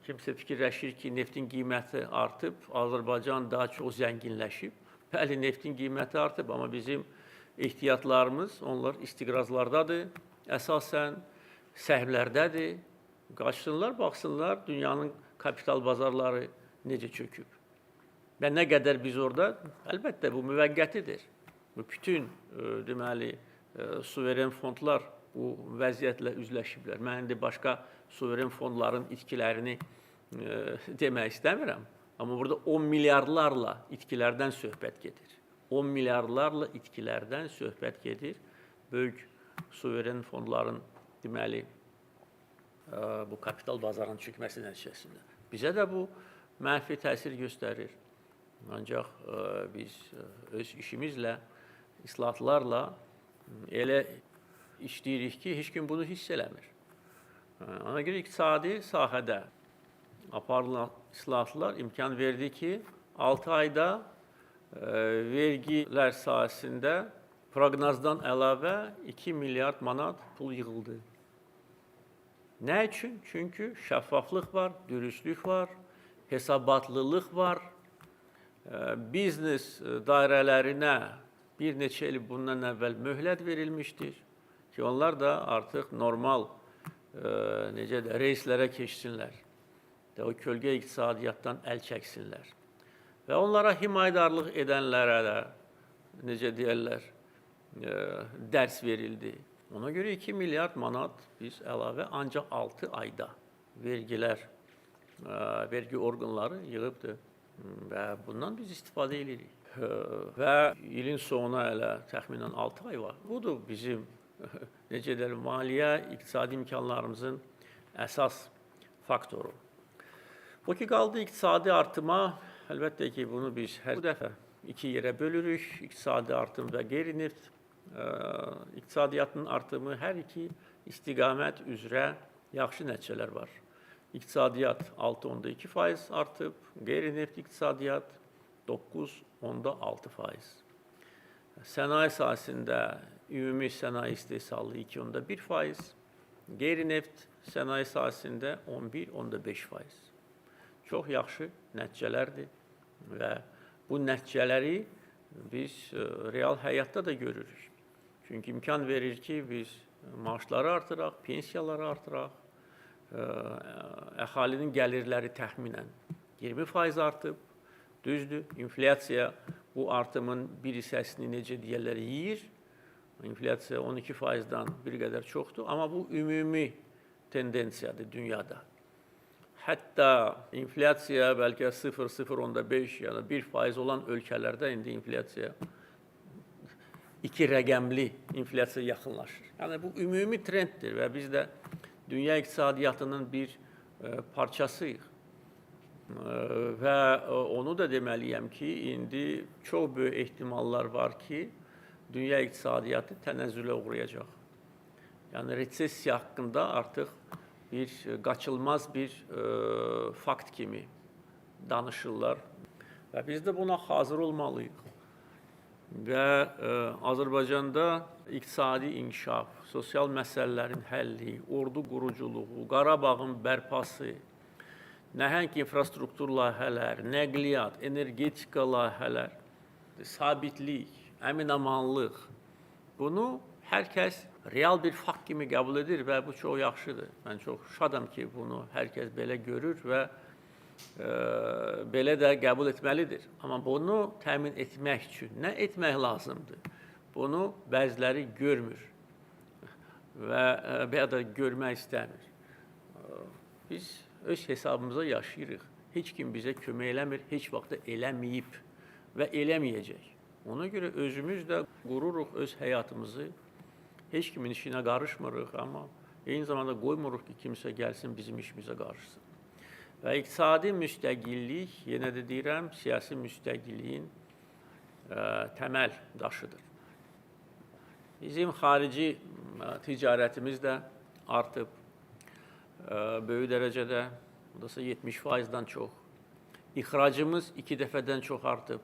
[SPEAKER 1] kimsə fikirləşir ki, neftin qiyməti artıb, Azərbaycan daha çox zənginləşib. Bəli, neftin qiyməti artıb, amma bizim ehtiyatlarımız, onlar istiqrazlardadır, əsasən səhmlərdədir. Qaçsınlar, baxsınlar, dünyanın kapital bazarları necə çöküb. Və nə qədər biz orada, əlbəttə bu müvəqqətidir. Bu bütün deməli, suveren fondlar bu vəziyyətlə üzləşiblər. Mən indi başqa suveren fondların itkilərini demək istəmirəm. Amma burada 10 milyardlarla itkilərdən söhbət gedir. 10 milyardlarla itkilərdən söhbət gedir. Böyük suveren fondların deməli, bu kapital bazarının çökməsi nəticəsində. Bizə də bu mənfi təsir göstərir. Ancaq biz öz işimizlə, islahatlarla elə işləyirik ki, heç kim bunu hiss eləmir. Ona görə iqtisadi sahədə aparılan islahatlar imkan verdi ki, 6 ayda vergilər sahəsində proqnozdan əlavə 2 milyard manat pul yığıldı. Nə üçün? Çünki şəffaflıq var, dürüstlük var, hesabatlılıq var. Biznes dairələrinə bir neçə il bundan əvvəl möhlət verilmişdir ki, onlar da artıq normal necə də reyslərə keçsinlər, də o kölgə iqtisadiyyatdan əl çəksinlər. Və onlara himayədarlıq edənlərə də, necə deyərlər, dərs verildi. Ona görə 2 milyard manat biz əlavə ancaq 6 ayda vergilər, vergi orqanları yığıbdır və bundan biz istifadə edirik. Və ilin sonuna elə təxminən 6 ay var. Budur bizim, necə deyərlər, maliyyə, iqtisadi imkanlarımızın əsas faktoru. O ki, qaldı iqtisadi artıma, əlbəttə ki, bunu biz hər dəfə iki yerə bölürük. İqtisadi artım və qeyri-neft iqtisadiyyatının artımı hər iki istiqamət üzrə yaxşı nəticələr var. İqtisadiyyat 6,2% artıb, qeyri-neft iqtisadiyyat 9,6%. Sənaye sahəsində ümumi sənaye istehsalı 2,1%, qeyri-neft sənaye sahəsində 11,5%. Çox yaxşı nəticələrdir və bu nəticələri biz real həyatda da görürük. Çünki imkan verir ki, biz maaşları artıraq, pensiyaları artıraq, əhalinin gəlirləri təxminən 20% artıb. Düzdür, inflyasiya bu artımın bir hissəsini, necə deyərlər, yeyir. İnflyasiya 12%-dan bir qədər çoxdur, amma bu ümumi tendensiyadır dünyada. Hətta inflyasiya bəlkə 0,05, yəni 1% olan ölkələrdə indi inflyasiya iki rəqəmli inflyasiya yaxınlaşır. Yəni bu ümumi trenddir və biz də dünya iqtisadiyyatının bir parçasıyıq. Və onu da deməliyəm ki, indi çox böyük ehtimallar var ki, dünya iqtisadiyyatı tənəzzülə uğrayacaq. Yəni resessiya haqqında artıq bir qaçılmaz bir fakt kimi danışırlar və biz də buna hazır olmalıyıq. Və Azərbaycanda iqtisadi inkişaf, sosial məsələlərin həlli, ordu quruculuğu, Qarabağın bərpası, nəhəng infrastruktur layihələr, nəqliyyat, energetika layihələr, sabitlik, əminamanlıq, bunu hər kəs real bir fakt kimi qəbul edir və bu çox yaxşıdır. Mən çox şadam ki, bunu hər kəs belə görür və belə də qəbul etməlidir. Amma bunu təmin etmək üçün nə etmək lazımdır? Bunu bəziləri görmür və ya da görmək istəmir. Biz öz hesabımıza yaşayırıq. Heç kim bizə kömək eləmir, heç vaxt da eləməyib və eləməyəcək. Ona görə özümüz də qururuq öz həyatımızı. Heç kimin işinə qarışmırıq, amma eyni zamanda qoymuruq ki, kimsə gəlsin bizim işimizə qarışsın. Və iqtisadi müstəqillik, yenə də deyirəm, siyasi müstəqilliyin təməl daşıdır. Bizim xarici ticarətimiz də artıb böyük dərəcədə, burası 70%-dan çox. İxracımız 2 dəfədən çox artıb.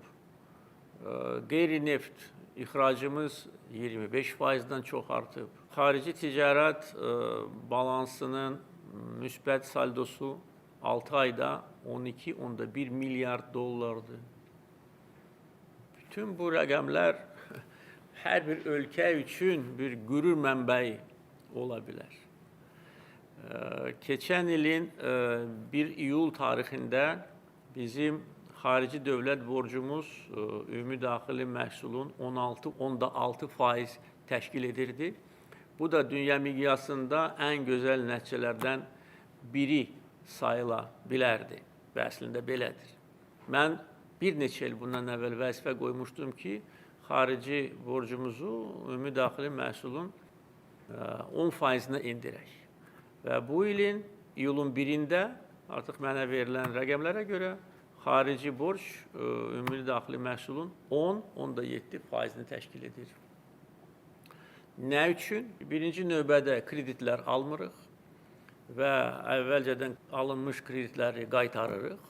[SPEAKER 1] Qeyri-neft ixracımız 25%-dan çox artıb. Xarici ticarət balansının müsbət saldosu 6 ayda 12,1 milyard dollardır. Bütün bu rəqəmlər hər bir ölkə üçün bir qürur mənbəyi ola bilər. Keçən ilin 1 iyul tarixində bizim xarici dövlət borcumuz ümumi daxili məhsulun 16,6% təşkil edirdi. Bu da dünya miqyasında ən gözəl nəticələrdən biri sayıla bilərdi və əslində belədir. Mən bir neçə il bundan əvvəl vəzifə qoymuşdum ki, xarici borcumuzu ümumi daxili məhsulun 10%-nə endirək. Və bu ilin iyulun 1-də artıq mənə verilən rəqəmlərə görə xarici borc ümumi daxili məhsulun 10,7%-ni təşkil edir. Nə üçün? Birinci növbədə kreditlər almırıq və əvvəlcədən alınmış kreditləri qaytarırıq.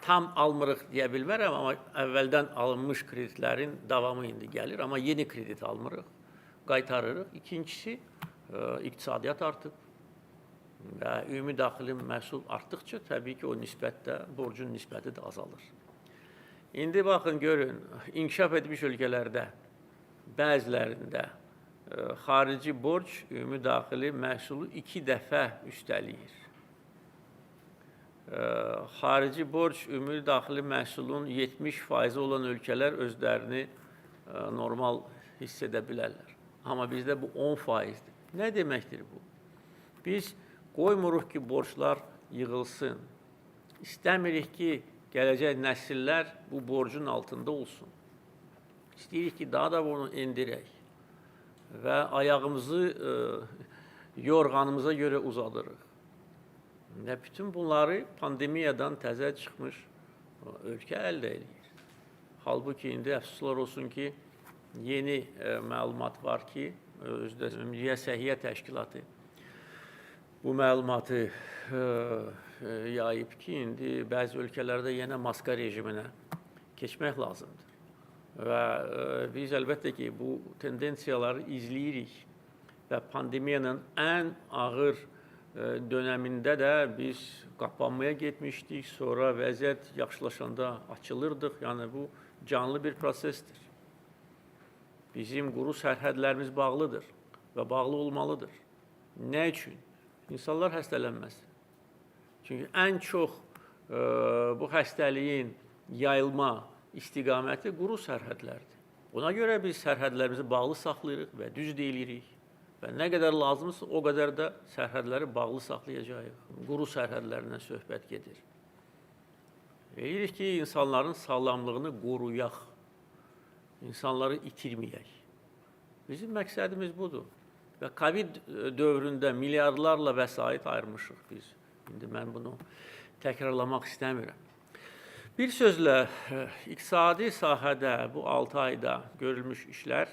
[SPEAKER 1] Tam almırıq deyə bilmərəm, amma əvvəldən alınmış kreditlərin davamı indi gəlir, amma yeni kredit almırıq, qaytarırıq. İkincisi, iqtisadiyyat artıb və ümumi daxili məhsul artdıqca təbii ki, o nisbətdə, borcun nisbəti də azalır. İndi baxın, görün, inkişaf etmiş ölkələrdə bəzilərində xarici borc ümumi daxili məhsulu 2 dəfə üstəliyir. Xarici borc ümumi daxili məhsulun 70% olan ölkələr özlərini normal hiss edə bilərlər. Amma bizdə bu 10%-dir. Nə deməkdir bu? Biz qoymuruq ki, borclar yığılsın. İstəmirik ki, gələcək nəsillər bu borcun altında olsun. İstəyirik ki, daha da bunu endirək və ayağımızı yorğanımıza görə uzadırıq. Və bütün bunları pandemiyadan təzə çıxmış ölkə əldə eləyir. Halbuki indi əfsuslar olsun ki, yeni məlumat var ki, özü də Ümumdünya Səhiyyə Təşkilatı bu məlumatı yayıb ki, indi bəzi ölkələrdə yenə maska rejiminə keçmək lazımdır. Və biz əlbəttə ki, bu tendensiyaları izləyirik və pandemiyanın ən ağır dönəmində də biz qapanmaya getmişdik, sonra vəziyyət yaxşılaşanda açılırdıq. Yəni bu canlı bir prosesdir. Bizim quru sərhədlərimiz bağlıdır və bağlı olmalıdır. Nə üçün? İnsanlar xəstələnməsin. Çünki ən çox bu xəstəliyin yayılma istiqaməti quru sərhədlərdir. Buna görə biz sərhədlərimizi bağlı saxlayırıq və düz deyirik. Və nə qədər lazımsa, o qədər də sərhədləri bağlı saxlayacağıq. Quru sərhədlərindən söhbət gedir. Deyirik ki, insanların sağlamlığını qoruyaq, insanları itirməyək. Bizim məqsədimiz budur. Və COVID dövründə milyardlarla vəsait ayırmışıq biz. İndi mən bunu təkrarlamaq istəmirəm. Bir sözlə, iqtisadi sahədə bu 6 ayda görülmüş işlər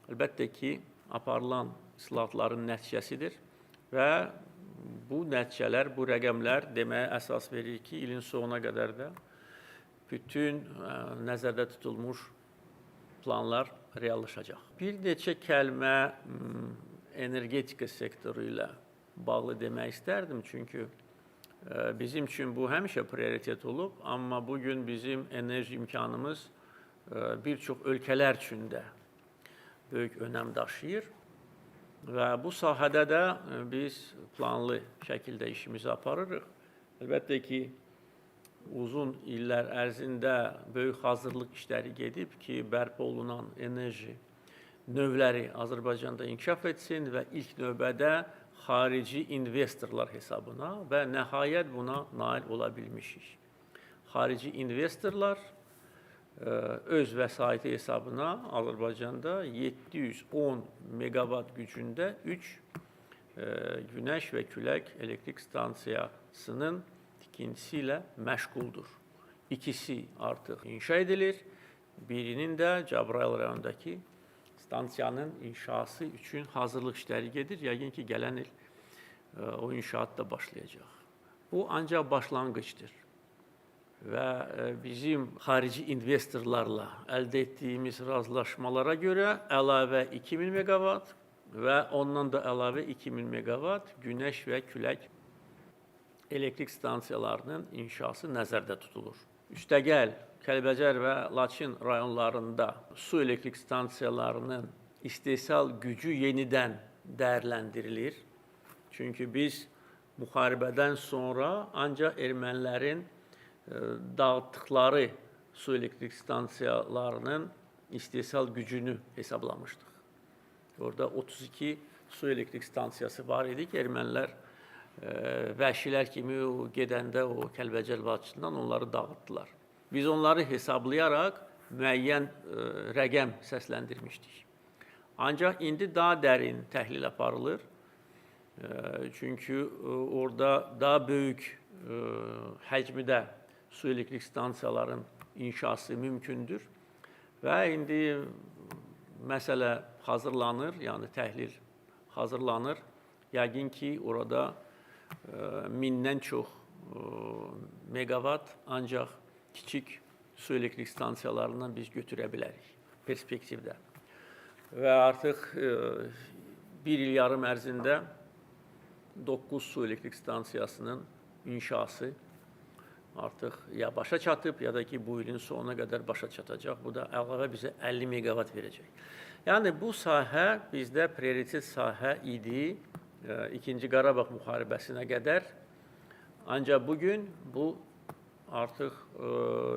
[SPEAKER 1] əlbəttə ki, aparılan islahatların nəticəsidir və bu nəticələr, bu rəqəmlər deməyə əsas verir ki, ilin sonuna qədər də bütün nəzərdə tutulmuş planlar reallaşacaq. Bir neçə kəlmə energetika sektoru ilə bağlı demək istərdim, çünki bizim üçün bu həmişə prioritet olub, amma bugün bizim enerji imkanımız bir çox ölkələr üçün də böyük önəm daşıyır. Və bu sahədə də biz planlı şəkildə işimizi aparırıq. Əlbəttə ki, uzun illər ərzində böyük hazırlıq işləri gedib ki, bərpa olunan enerji növləri Azərbaycanda inkişaf etsin və ilk növbədə xarici investorlar hesabına və nəhayət buna nail ola bilmişik. Xarici investorlar öz vəsaiti hesabına Azərbaycanda 710 meqavat gücündə 3 günəş və külək elektrik stansiyasının tikintisi ilə məşğuldur. İkisi artıq inşa edilir, birinin də Cəbrayıl rayonundakı stansiyanın inşası üçün hazırlıq işləri gedir. Yəqin ki, gələn il o inşaat da başlayacaq. Bu ancaq başlanğıcdır. Və bizim xarici investorlarla əldə etdiyimiz razılaşmalara görə əlavə 2000 meqavat və ondan da əlavə 2000 meqavat günəş və külək elektrik stansiyalarının inşası nəzərdə tutulur. Üstəgəl Kəlbəcər və Laçın rayonlarında su elektrik stansiyalarının istehsal gücü yenidən dəyərləndirilir. Çünki biz müharibədən sonra ancaq ermənilərin dağıtdıqları su elektrik stansiyalarının istehsal gücünü hesablamışdıq. Orada 32 su elektrik stansiyası var idi ki, ermənilər vəhşilər kimi gedəndə o Kəlbəcər vadisindən onları dağıtdılar. Biz onları hesablayaraq müəyyən rəqəm səsləndirmişdik. Ancaq indi daha dərin təhlil aparılır. Çünki orada daha böyük həcmdə su elektrik stansiyaların inşası mümkündür. Və indi məsələ hazırlanır, yəni təhlil hazırlanır. Yəqin ki, orada 1000-dən çox meqavat ancaq kiçik su elektrik stansiyalarından biz götürə bilərik perspektivdə. Və artıq bir il yarım ərzində 9 su elektrik stansiyasının inşası artıq ya başa çatıb, ya da ki, bu ilin sonuna qədər başa çatacaq. Bu da əlavə bizə 50 meqavat verəcək. Yəni, bu sahə bizdə prioritet sahə idi İkinci Qarabağ müharibəsinə qədər. Ancaq bugün bu artıq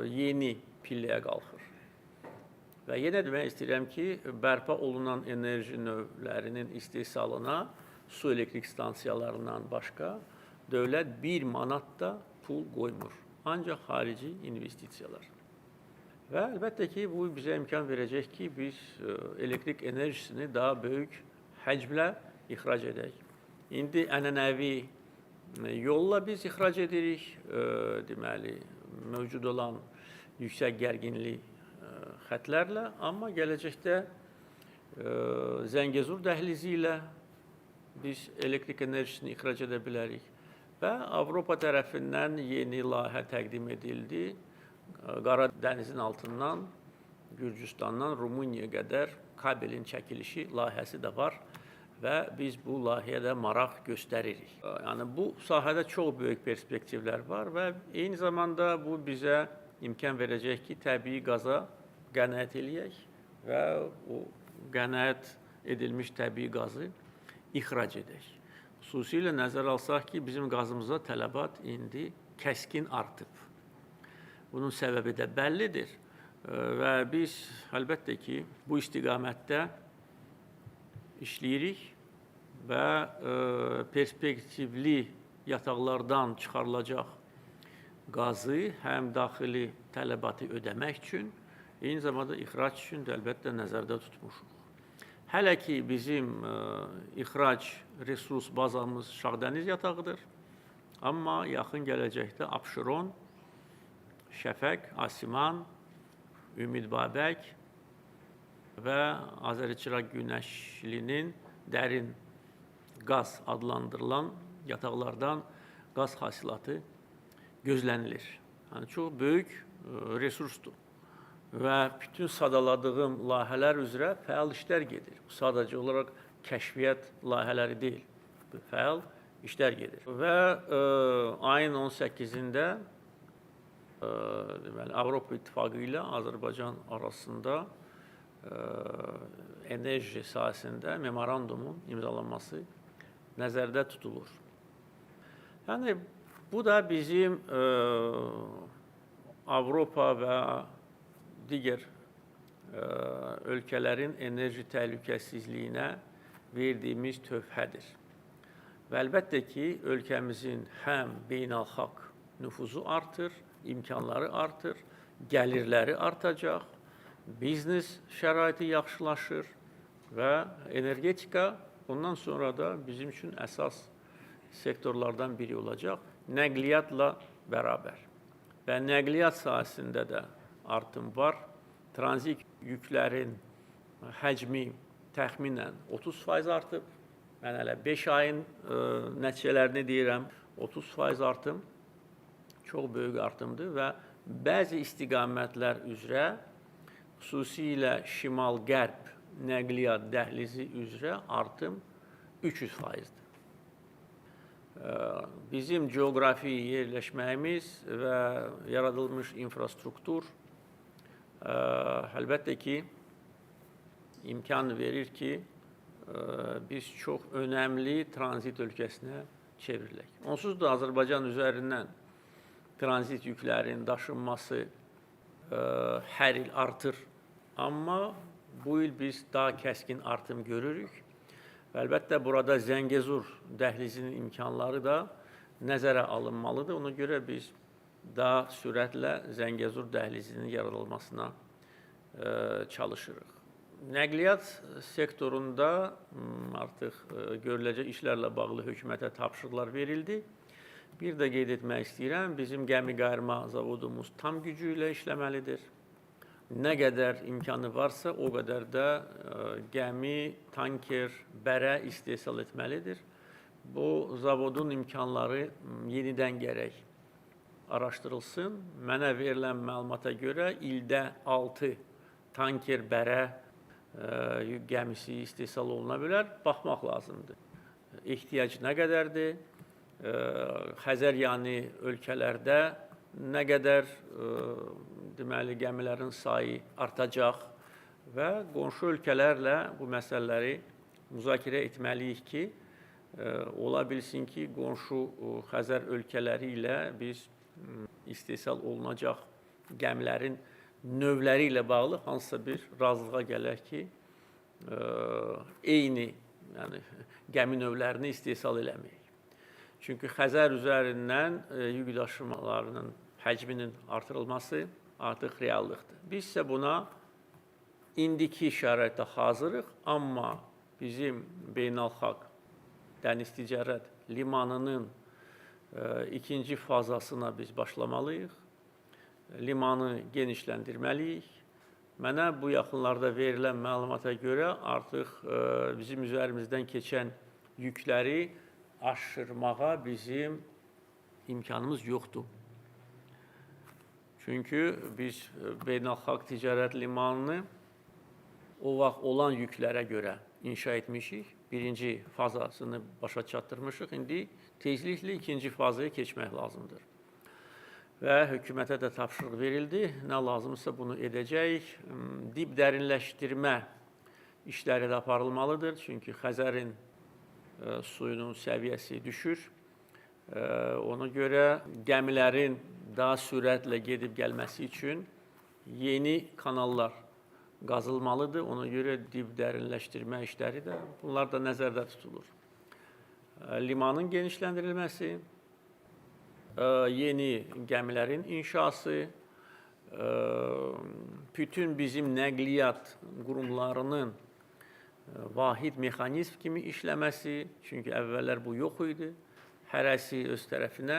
[SPEAKER 1] yeni pilləyə qalxır. Və yenə demək istəyirəm ki, bərpa olunan enerji növlərinin istehsalına su elektrik stansiyalarından başqa dövlət 1 manat da pul qoymur. Ancaq xarici investisiyalar. Və əlbəttə ki, bu bizə imkan verəcək ki, biz elektrik enerjisini daha böyük həcmlə ixrac edək. İndi ənənəvi yolla biz ixrac edirik, deməli, mövcud olan yüksək gərginli xətlərlə, amma gələcəkdə Zəngəzur dəhlizi ilə biz elektrik enerjisini ixrac edə bilərik. Və Avropa tərəfindən yeni layihə təqdim edildi. Qara dənizin altından, Gürcüstandan Rumuniyaya qədər kabelin çəkilişi layihəsi də var və biz bu layihəyə də maraq göstəririk. Yəni, bu sahədə çox böyük perspektivlər var və eyni zamanda bu bizə imkan verəcək ki, təbii qaza qənaət eləyək və o qənaət edilmiş təbii qazı ixrac edək. Xüsusilə nəzərə alsaq ki, bizim qazımıza tələbat indi kəskin artıb. Bunun səbəbi də bəllidir və biz əlbəttə ki, bu istiqamətdə işləyirik və perspektivli yataqlardan çıxarılacaq qazı həm daxili tələbatı ödəmək üçün, eyni zamanda ixrac üçün də əlbəttə nəzərdə tutmuşuq. Hələ ki, bizim ixrac resurs bazamız Şahdəniz yatağıdır, amma yaxın gələcəkdə Abşeron, Şəfəq, Asiman, Ümid Babək və Azəriçiraq Günəşlinin dərin qaz adlandırılan yataqlardan qaz hasilatı gözlənilir. Yəni, çox böyük resursdur və bütün sadaladığım layihələr üzrə fəal işlər gedir. Bu, sadəcə olaraq kəşfiyyat layihələri deyil, fəal işlər gedir. Və ayın 18-də deməli, Avropa İttifaqı ilə Azərbaycan arasında enerji sahəsində memorandumun imzalanması nəzərdə tutulur. Yəni, bu da bizim Avropa və digər ölkələrin enerji təhlükəsizliyinə verdiyimiz tövhədir. Və əlbəttə ki, ölkəmizin həm beynəlxalq nüfuzu artır, imkanları artır, gəlirləri artacaq, biznes şəraiti yaxşılaşır və energetika ondan sonra da bizim üçün əsas sektorlardan biri olacaq, nəqliyyatla bərabər. Və nəqliyyat sahəsində də artım var. Tranzit yüklərin həcmi təxminən 30% artıb. Mən hələ 5 ayın nəticələrini deyirəm, 30% artım çox böyük artımdır və bəzi istiqamətlər üzrə, xüsusilə şimal-qərb nəqliyyat dəhlizi üzrə artım 300%-dir. Bizim coğrafi yerləşməyimiz və yaradılmış infrastruktur əlbəttə ki, imkan verir ki, biz çox önəmli tranzit ölkəsinə çevrilək. Onsuz da Azərbaycan üzərindən tranzit yüklərin daşınması hər il artır. Amma bu il biz daha kəskin artım görürük. Və əlbəttə burada Zəngəzur dəhlizinin imkanları da nəzərə alınmalıdır. Ona görə biz daha sürətlə Zəngəzur dəhlizinin yaradılmasına çalışırıq. Nəqliyyat sektorunda artıq görüləcək işlərlə bağlı hökumətə tapşırıqlar verildi. Bir də qeyd etmək istəyirəm, bizim gəmi qayırma zavodumuz tam gücü ilə işləməlidir. Nə qədər imkanı varsa, o qədər də gəmi, tanker, bərə istehsal etməlidir. Bu zavodun imkanları yenidən gərək araşdırılsın. Mənə verilən məlumata görə ildə 6 tanker, bərə yük gəmisi istehsal oluna bilər. Baxmaq lazımdır. Ehtiyac nə qədərdir? Xəzər yanı ölkələrdə nə qədər deməli gəmilərin sayı artacaq və qonşu ölkələrlə bu məsələləri müzakirə etməliyik ki, ola bilsin ki, qonşu Xəzər ölkələri ilə biz istehsal olunacaq gəmilərin növləri ilə bağlı hansısa bir razılığa gələk ki, eyni, yəni gəmi növlərini istehsal eləməyək. Çünki Xəzər üzərindən yük daşımalarının həcminin artırılması artıq reallıqdır. Biz isə buna indiki şəraitdə hazırıq, amma bizim beynəlxalq dəniz ticarət limanının ikinci fazasına biz başlamalıyıq. Limanı genişləndirməliyik. Mənə bu yaxınlarda verilən məlumata görə artıq bizim üzərimizdən keçən yükləri aşırmağa bizim imkanımız yoxdur. Çünki biz beynəlxalq ticarət limanını o vaxt olan yüklərə görə inşa etmişik. Birinci fazasını başa çatdırmışıq. İndi tezliklə ikinci fazaya keçmək lazımdır. Və hökumətə də tapşırıq verildi. Nə lazımsa bunu edəcəyik. Dib dərinləşdirmə işləri də aparılmalıdır. Çünki Xəzərin suyunun səviyyəsi düşür. Ona görə gəmilərin daha sürətlə gedib gəlməsi üçün yeni kanallar qazılmalıdır. Ona görə dib dərinləşdirmə işləri də bunlar da nəzərdə tutulur. Limanın genişləndirilməsi, yeni gəmilərin inşası, bütün bizim nəqliyyat qurumlarının vahid mexanizm kimi işləməsi, çünki əvvəllər bu yox idi. Hərəsi öz tərəfinə,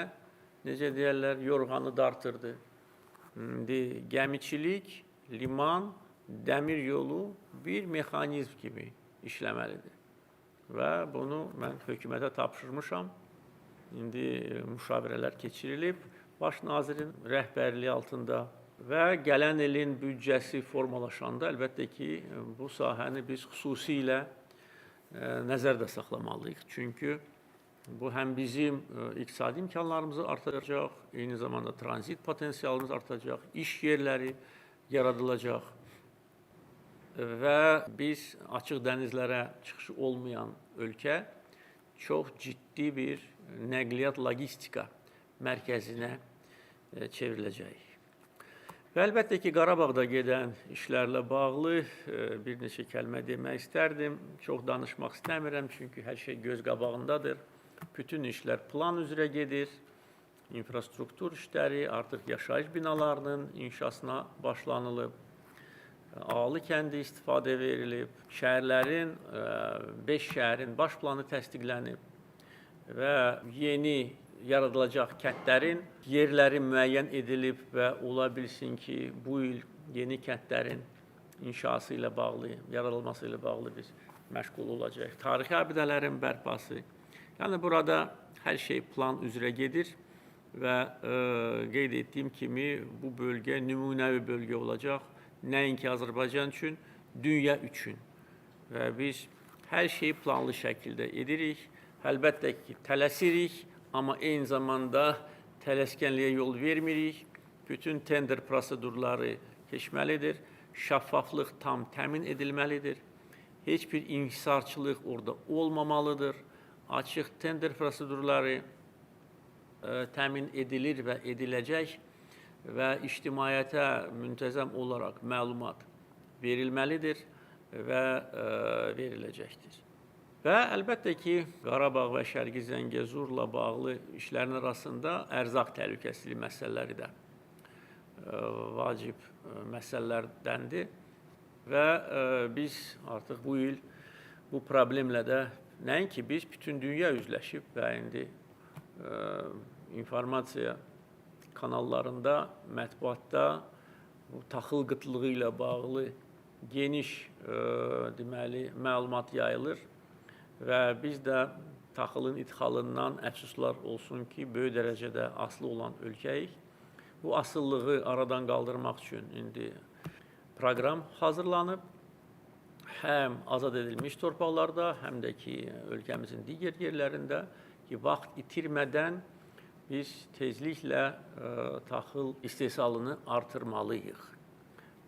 [SPEAKER 1] necə deyərlər, yorğanı dartırdı. İndi gəmiçilik, liman, dəmir yolu bir mexanizm kimi işləməlidir. Və bunu mən hökumətə tapşırmışam. İndi müşavirələr keçirilib Baş nazirin rəhbərliyi altında və gələn ilin büdcəsi formalaşanda əlbəttə ki, bu sahəni biz xüsusilə nəzərdə saxlamalıyıq. Çünki bu həm bizim iqtisadi imkanlarımızı artıracaq, eyni zamanda tranzit potensialımız artacaq, iş yerləri yaradılacaq və biz açıq dənizlərə çıxışı olmayan ölkə çox ciddi bir nəqliyyat logistika mərkəzinə çevriləcəyik. Və əlbəttə ki, Qarabağda gedən işlərlə bağlı bir neçə kəlmə demək istərdim. Çox danışmaq istəmirəm, çünki hər şey göz qabağındadır. Bütün işlər plan üzrə gedir. infrastruktur işləri, artıq yaşayış binalarının inşasına başlanılıb. Ağalı kəndi istifadə verilib, şəhərlərin, 5 şəhərin baş planı təsdiqlənib və yeni yaradılacaq kəndlərin yerləri müəyyən edilib və ola bilsin ki, bu il yeni kəndlərin inşası ilə bağlı, yaradılması ilə bağlı biz məşğul olacağıq. Tarixi abidələrin bərpası. Yəni burada hər şey plan üzrə gedir və qeyd etdiyim kimi bu bölgə nümunəvi bölgə olacaq. Nəinki Azərbaycan üçün, dünya üçün. Və biz hər şeyi planlı şəkildə edirik. Əlbəttə ki, tələsirik, amma eyni zamanda tələskənliyə yol vermirik. Bütün tender prosedurları keçməlidir. Şəffaflıq tam təmin edilməlidir. Heç bir inhisarçılıq orada olmamalıdır. Açıq tender prosedurları təmin edilir və ediləcək və ictimaiyyətə müntəzəm olaraq məlumat verilməlidir və veriləcəkdir. Və əlbəttə ki, Qarabağ və Şərqi Zəngəzurla bağlı işlərin arasında ərzaq təhlükəsizliyi məsələləri də vacib məsələlərdəndir və biz artıq bu il bu problemlə də nəinki biz, bütün dünya üzləşib və indi informasiya kanallarında, mətbuatda bu taxıl qıtlığı ilə bağlı geniş deməli məlumat yayılır və biz də taxılın idxalından əfsuslar olsun ki, böyük dərəcədə asılı olan ölkəyik. Bu asılılığı aradan qaldırmaq üçün indi proqram hazırlanıb. Həm azad edilmiş torpaqlarda, həm də ki, ölkəmizin digər yerlərində ki, vaxt itirmədən biz tezliklə taxıl istehsalını artırmalıyıq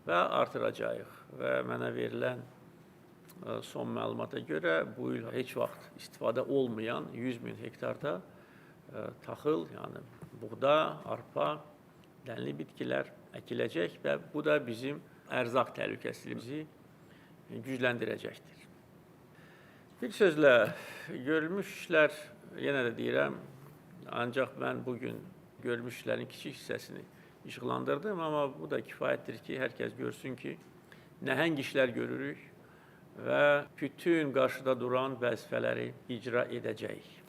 [SPEAKER 1] və artıracağıq. Və mənə verilən son məlumata görə bu il heç vaxt istifadə olmayan 100 min hektarda taxıl, yəni buğda, arpa, dənli bitkilər əkiləcək və bu da bizim ərzaq təhlükəsizliyimizi gücləndirəcəkdir. Bir sözlə, görülmüş işlər, yenə də deyirəm, ancaq mən bugün görülmüş işlərin kiçik hissəsini işıqlandırdım, amma bu da kifayətdir ki, hər kəs görsün ki, nəhəng işlər görürük və bütün qarşıda duran vəzifələri icra edəcəyik.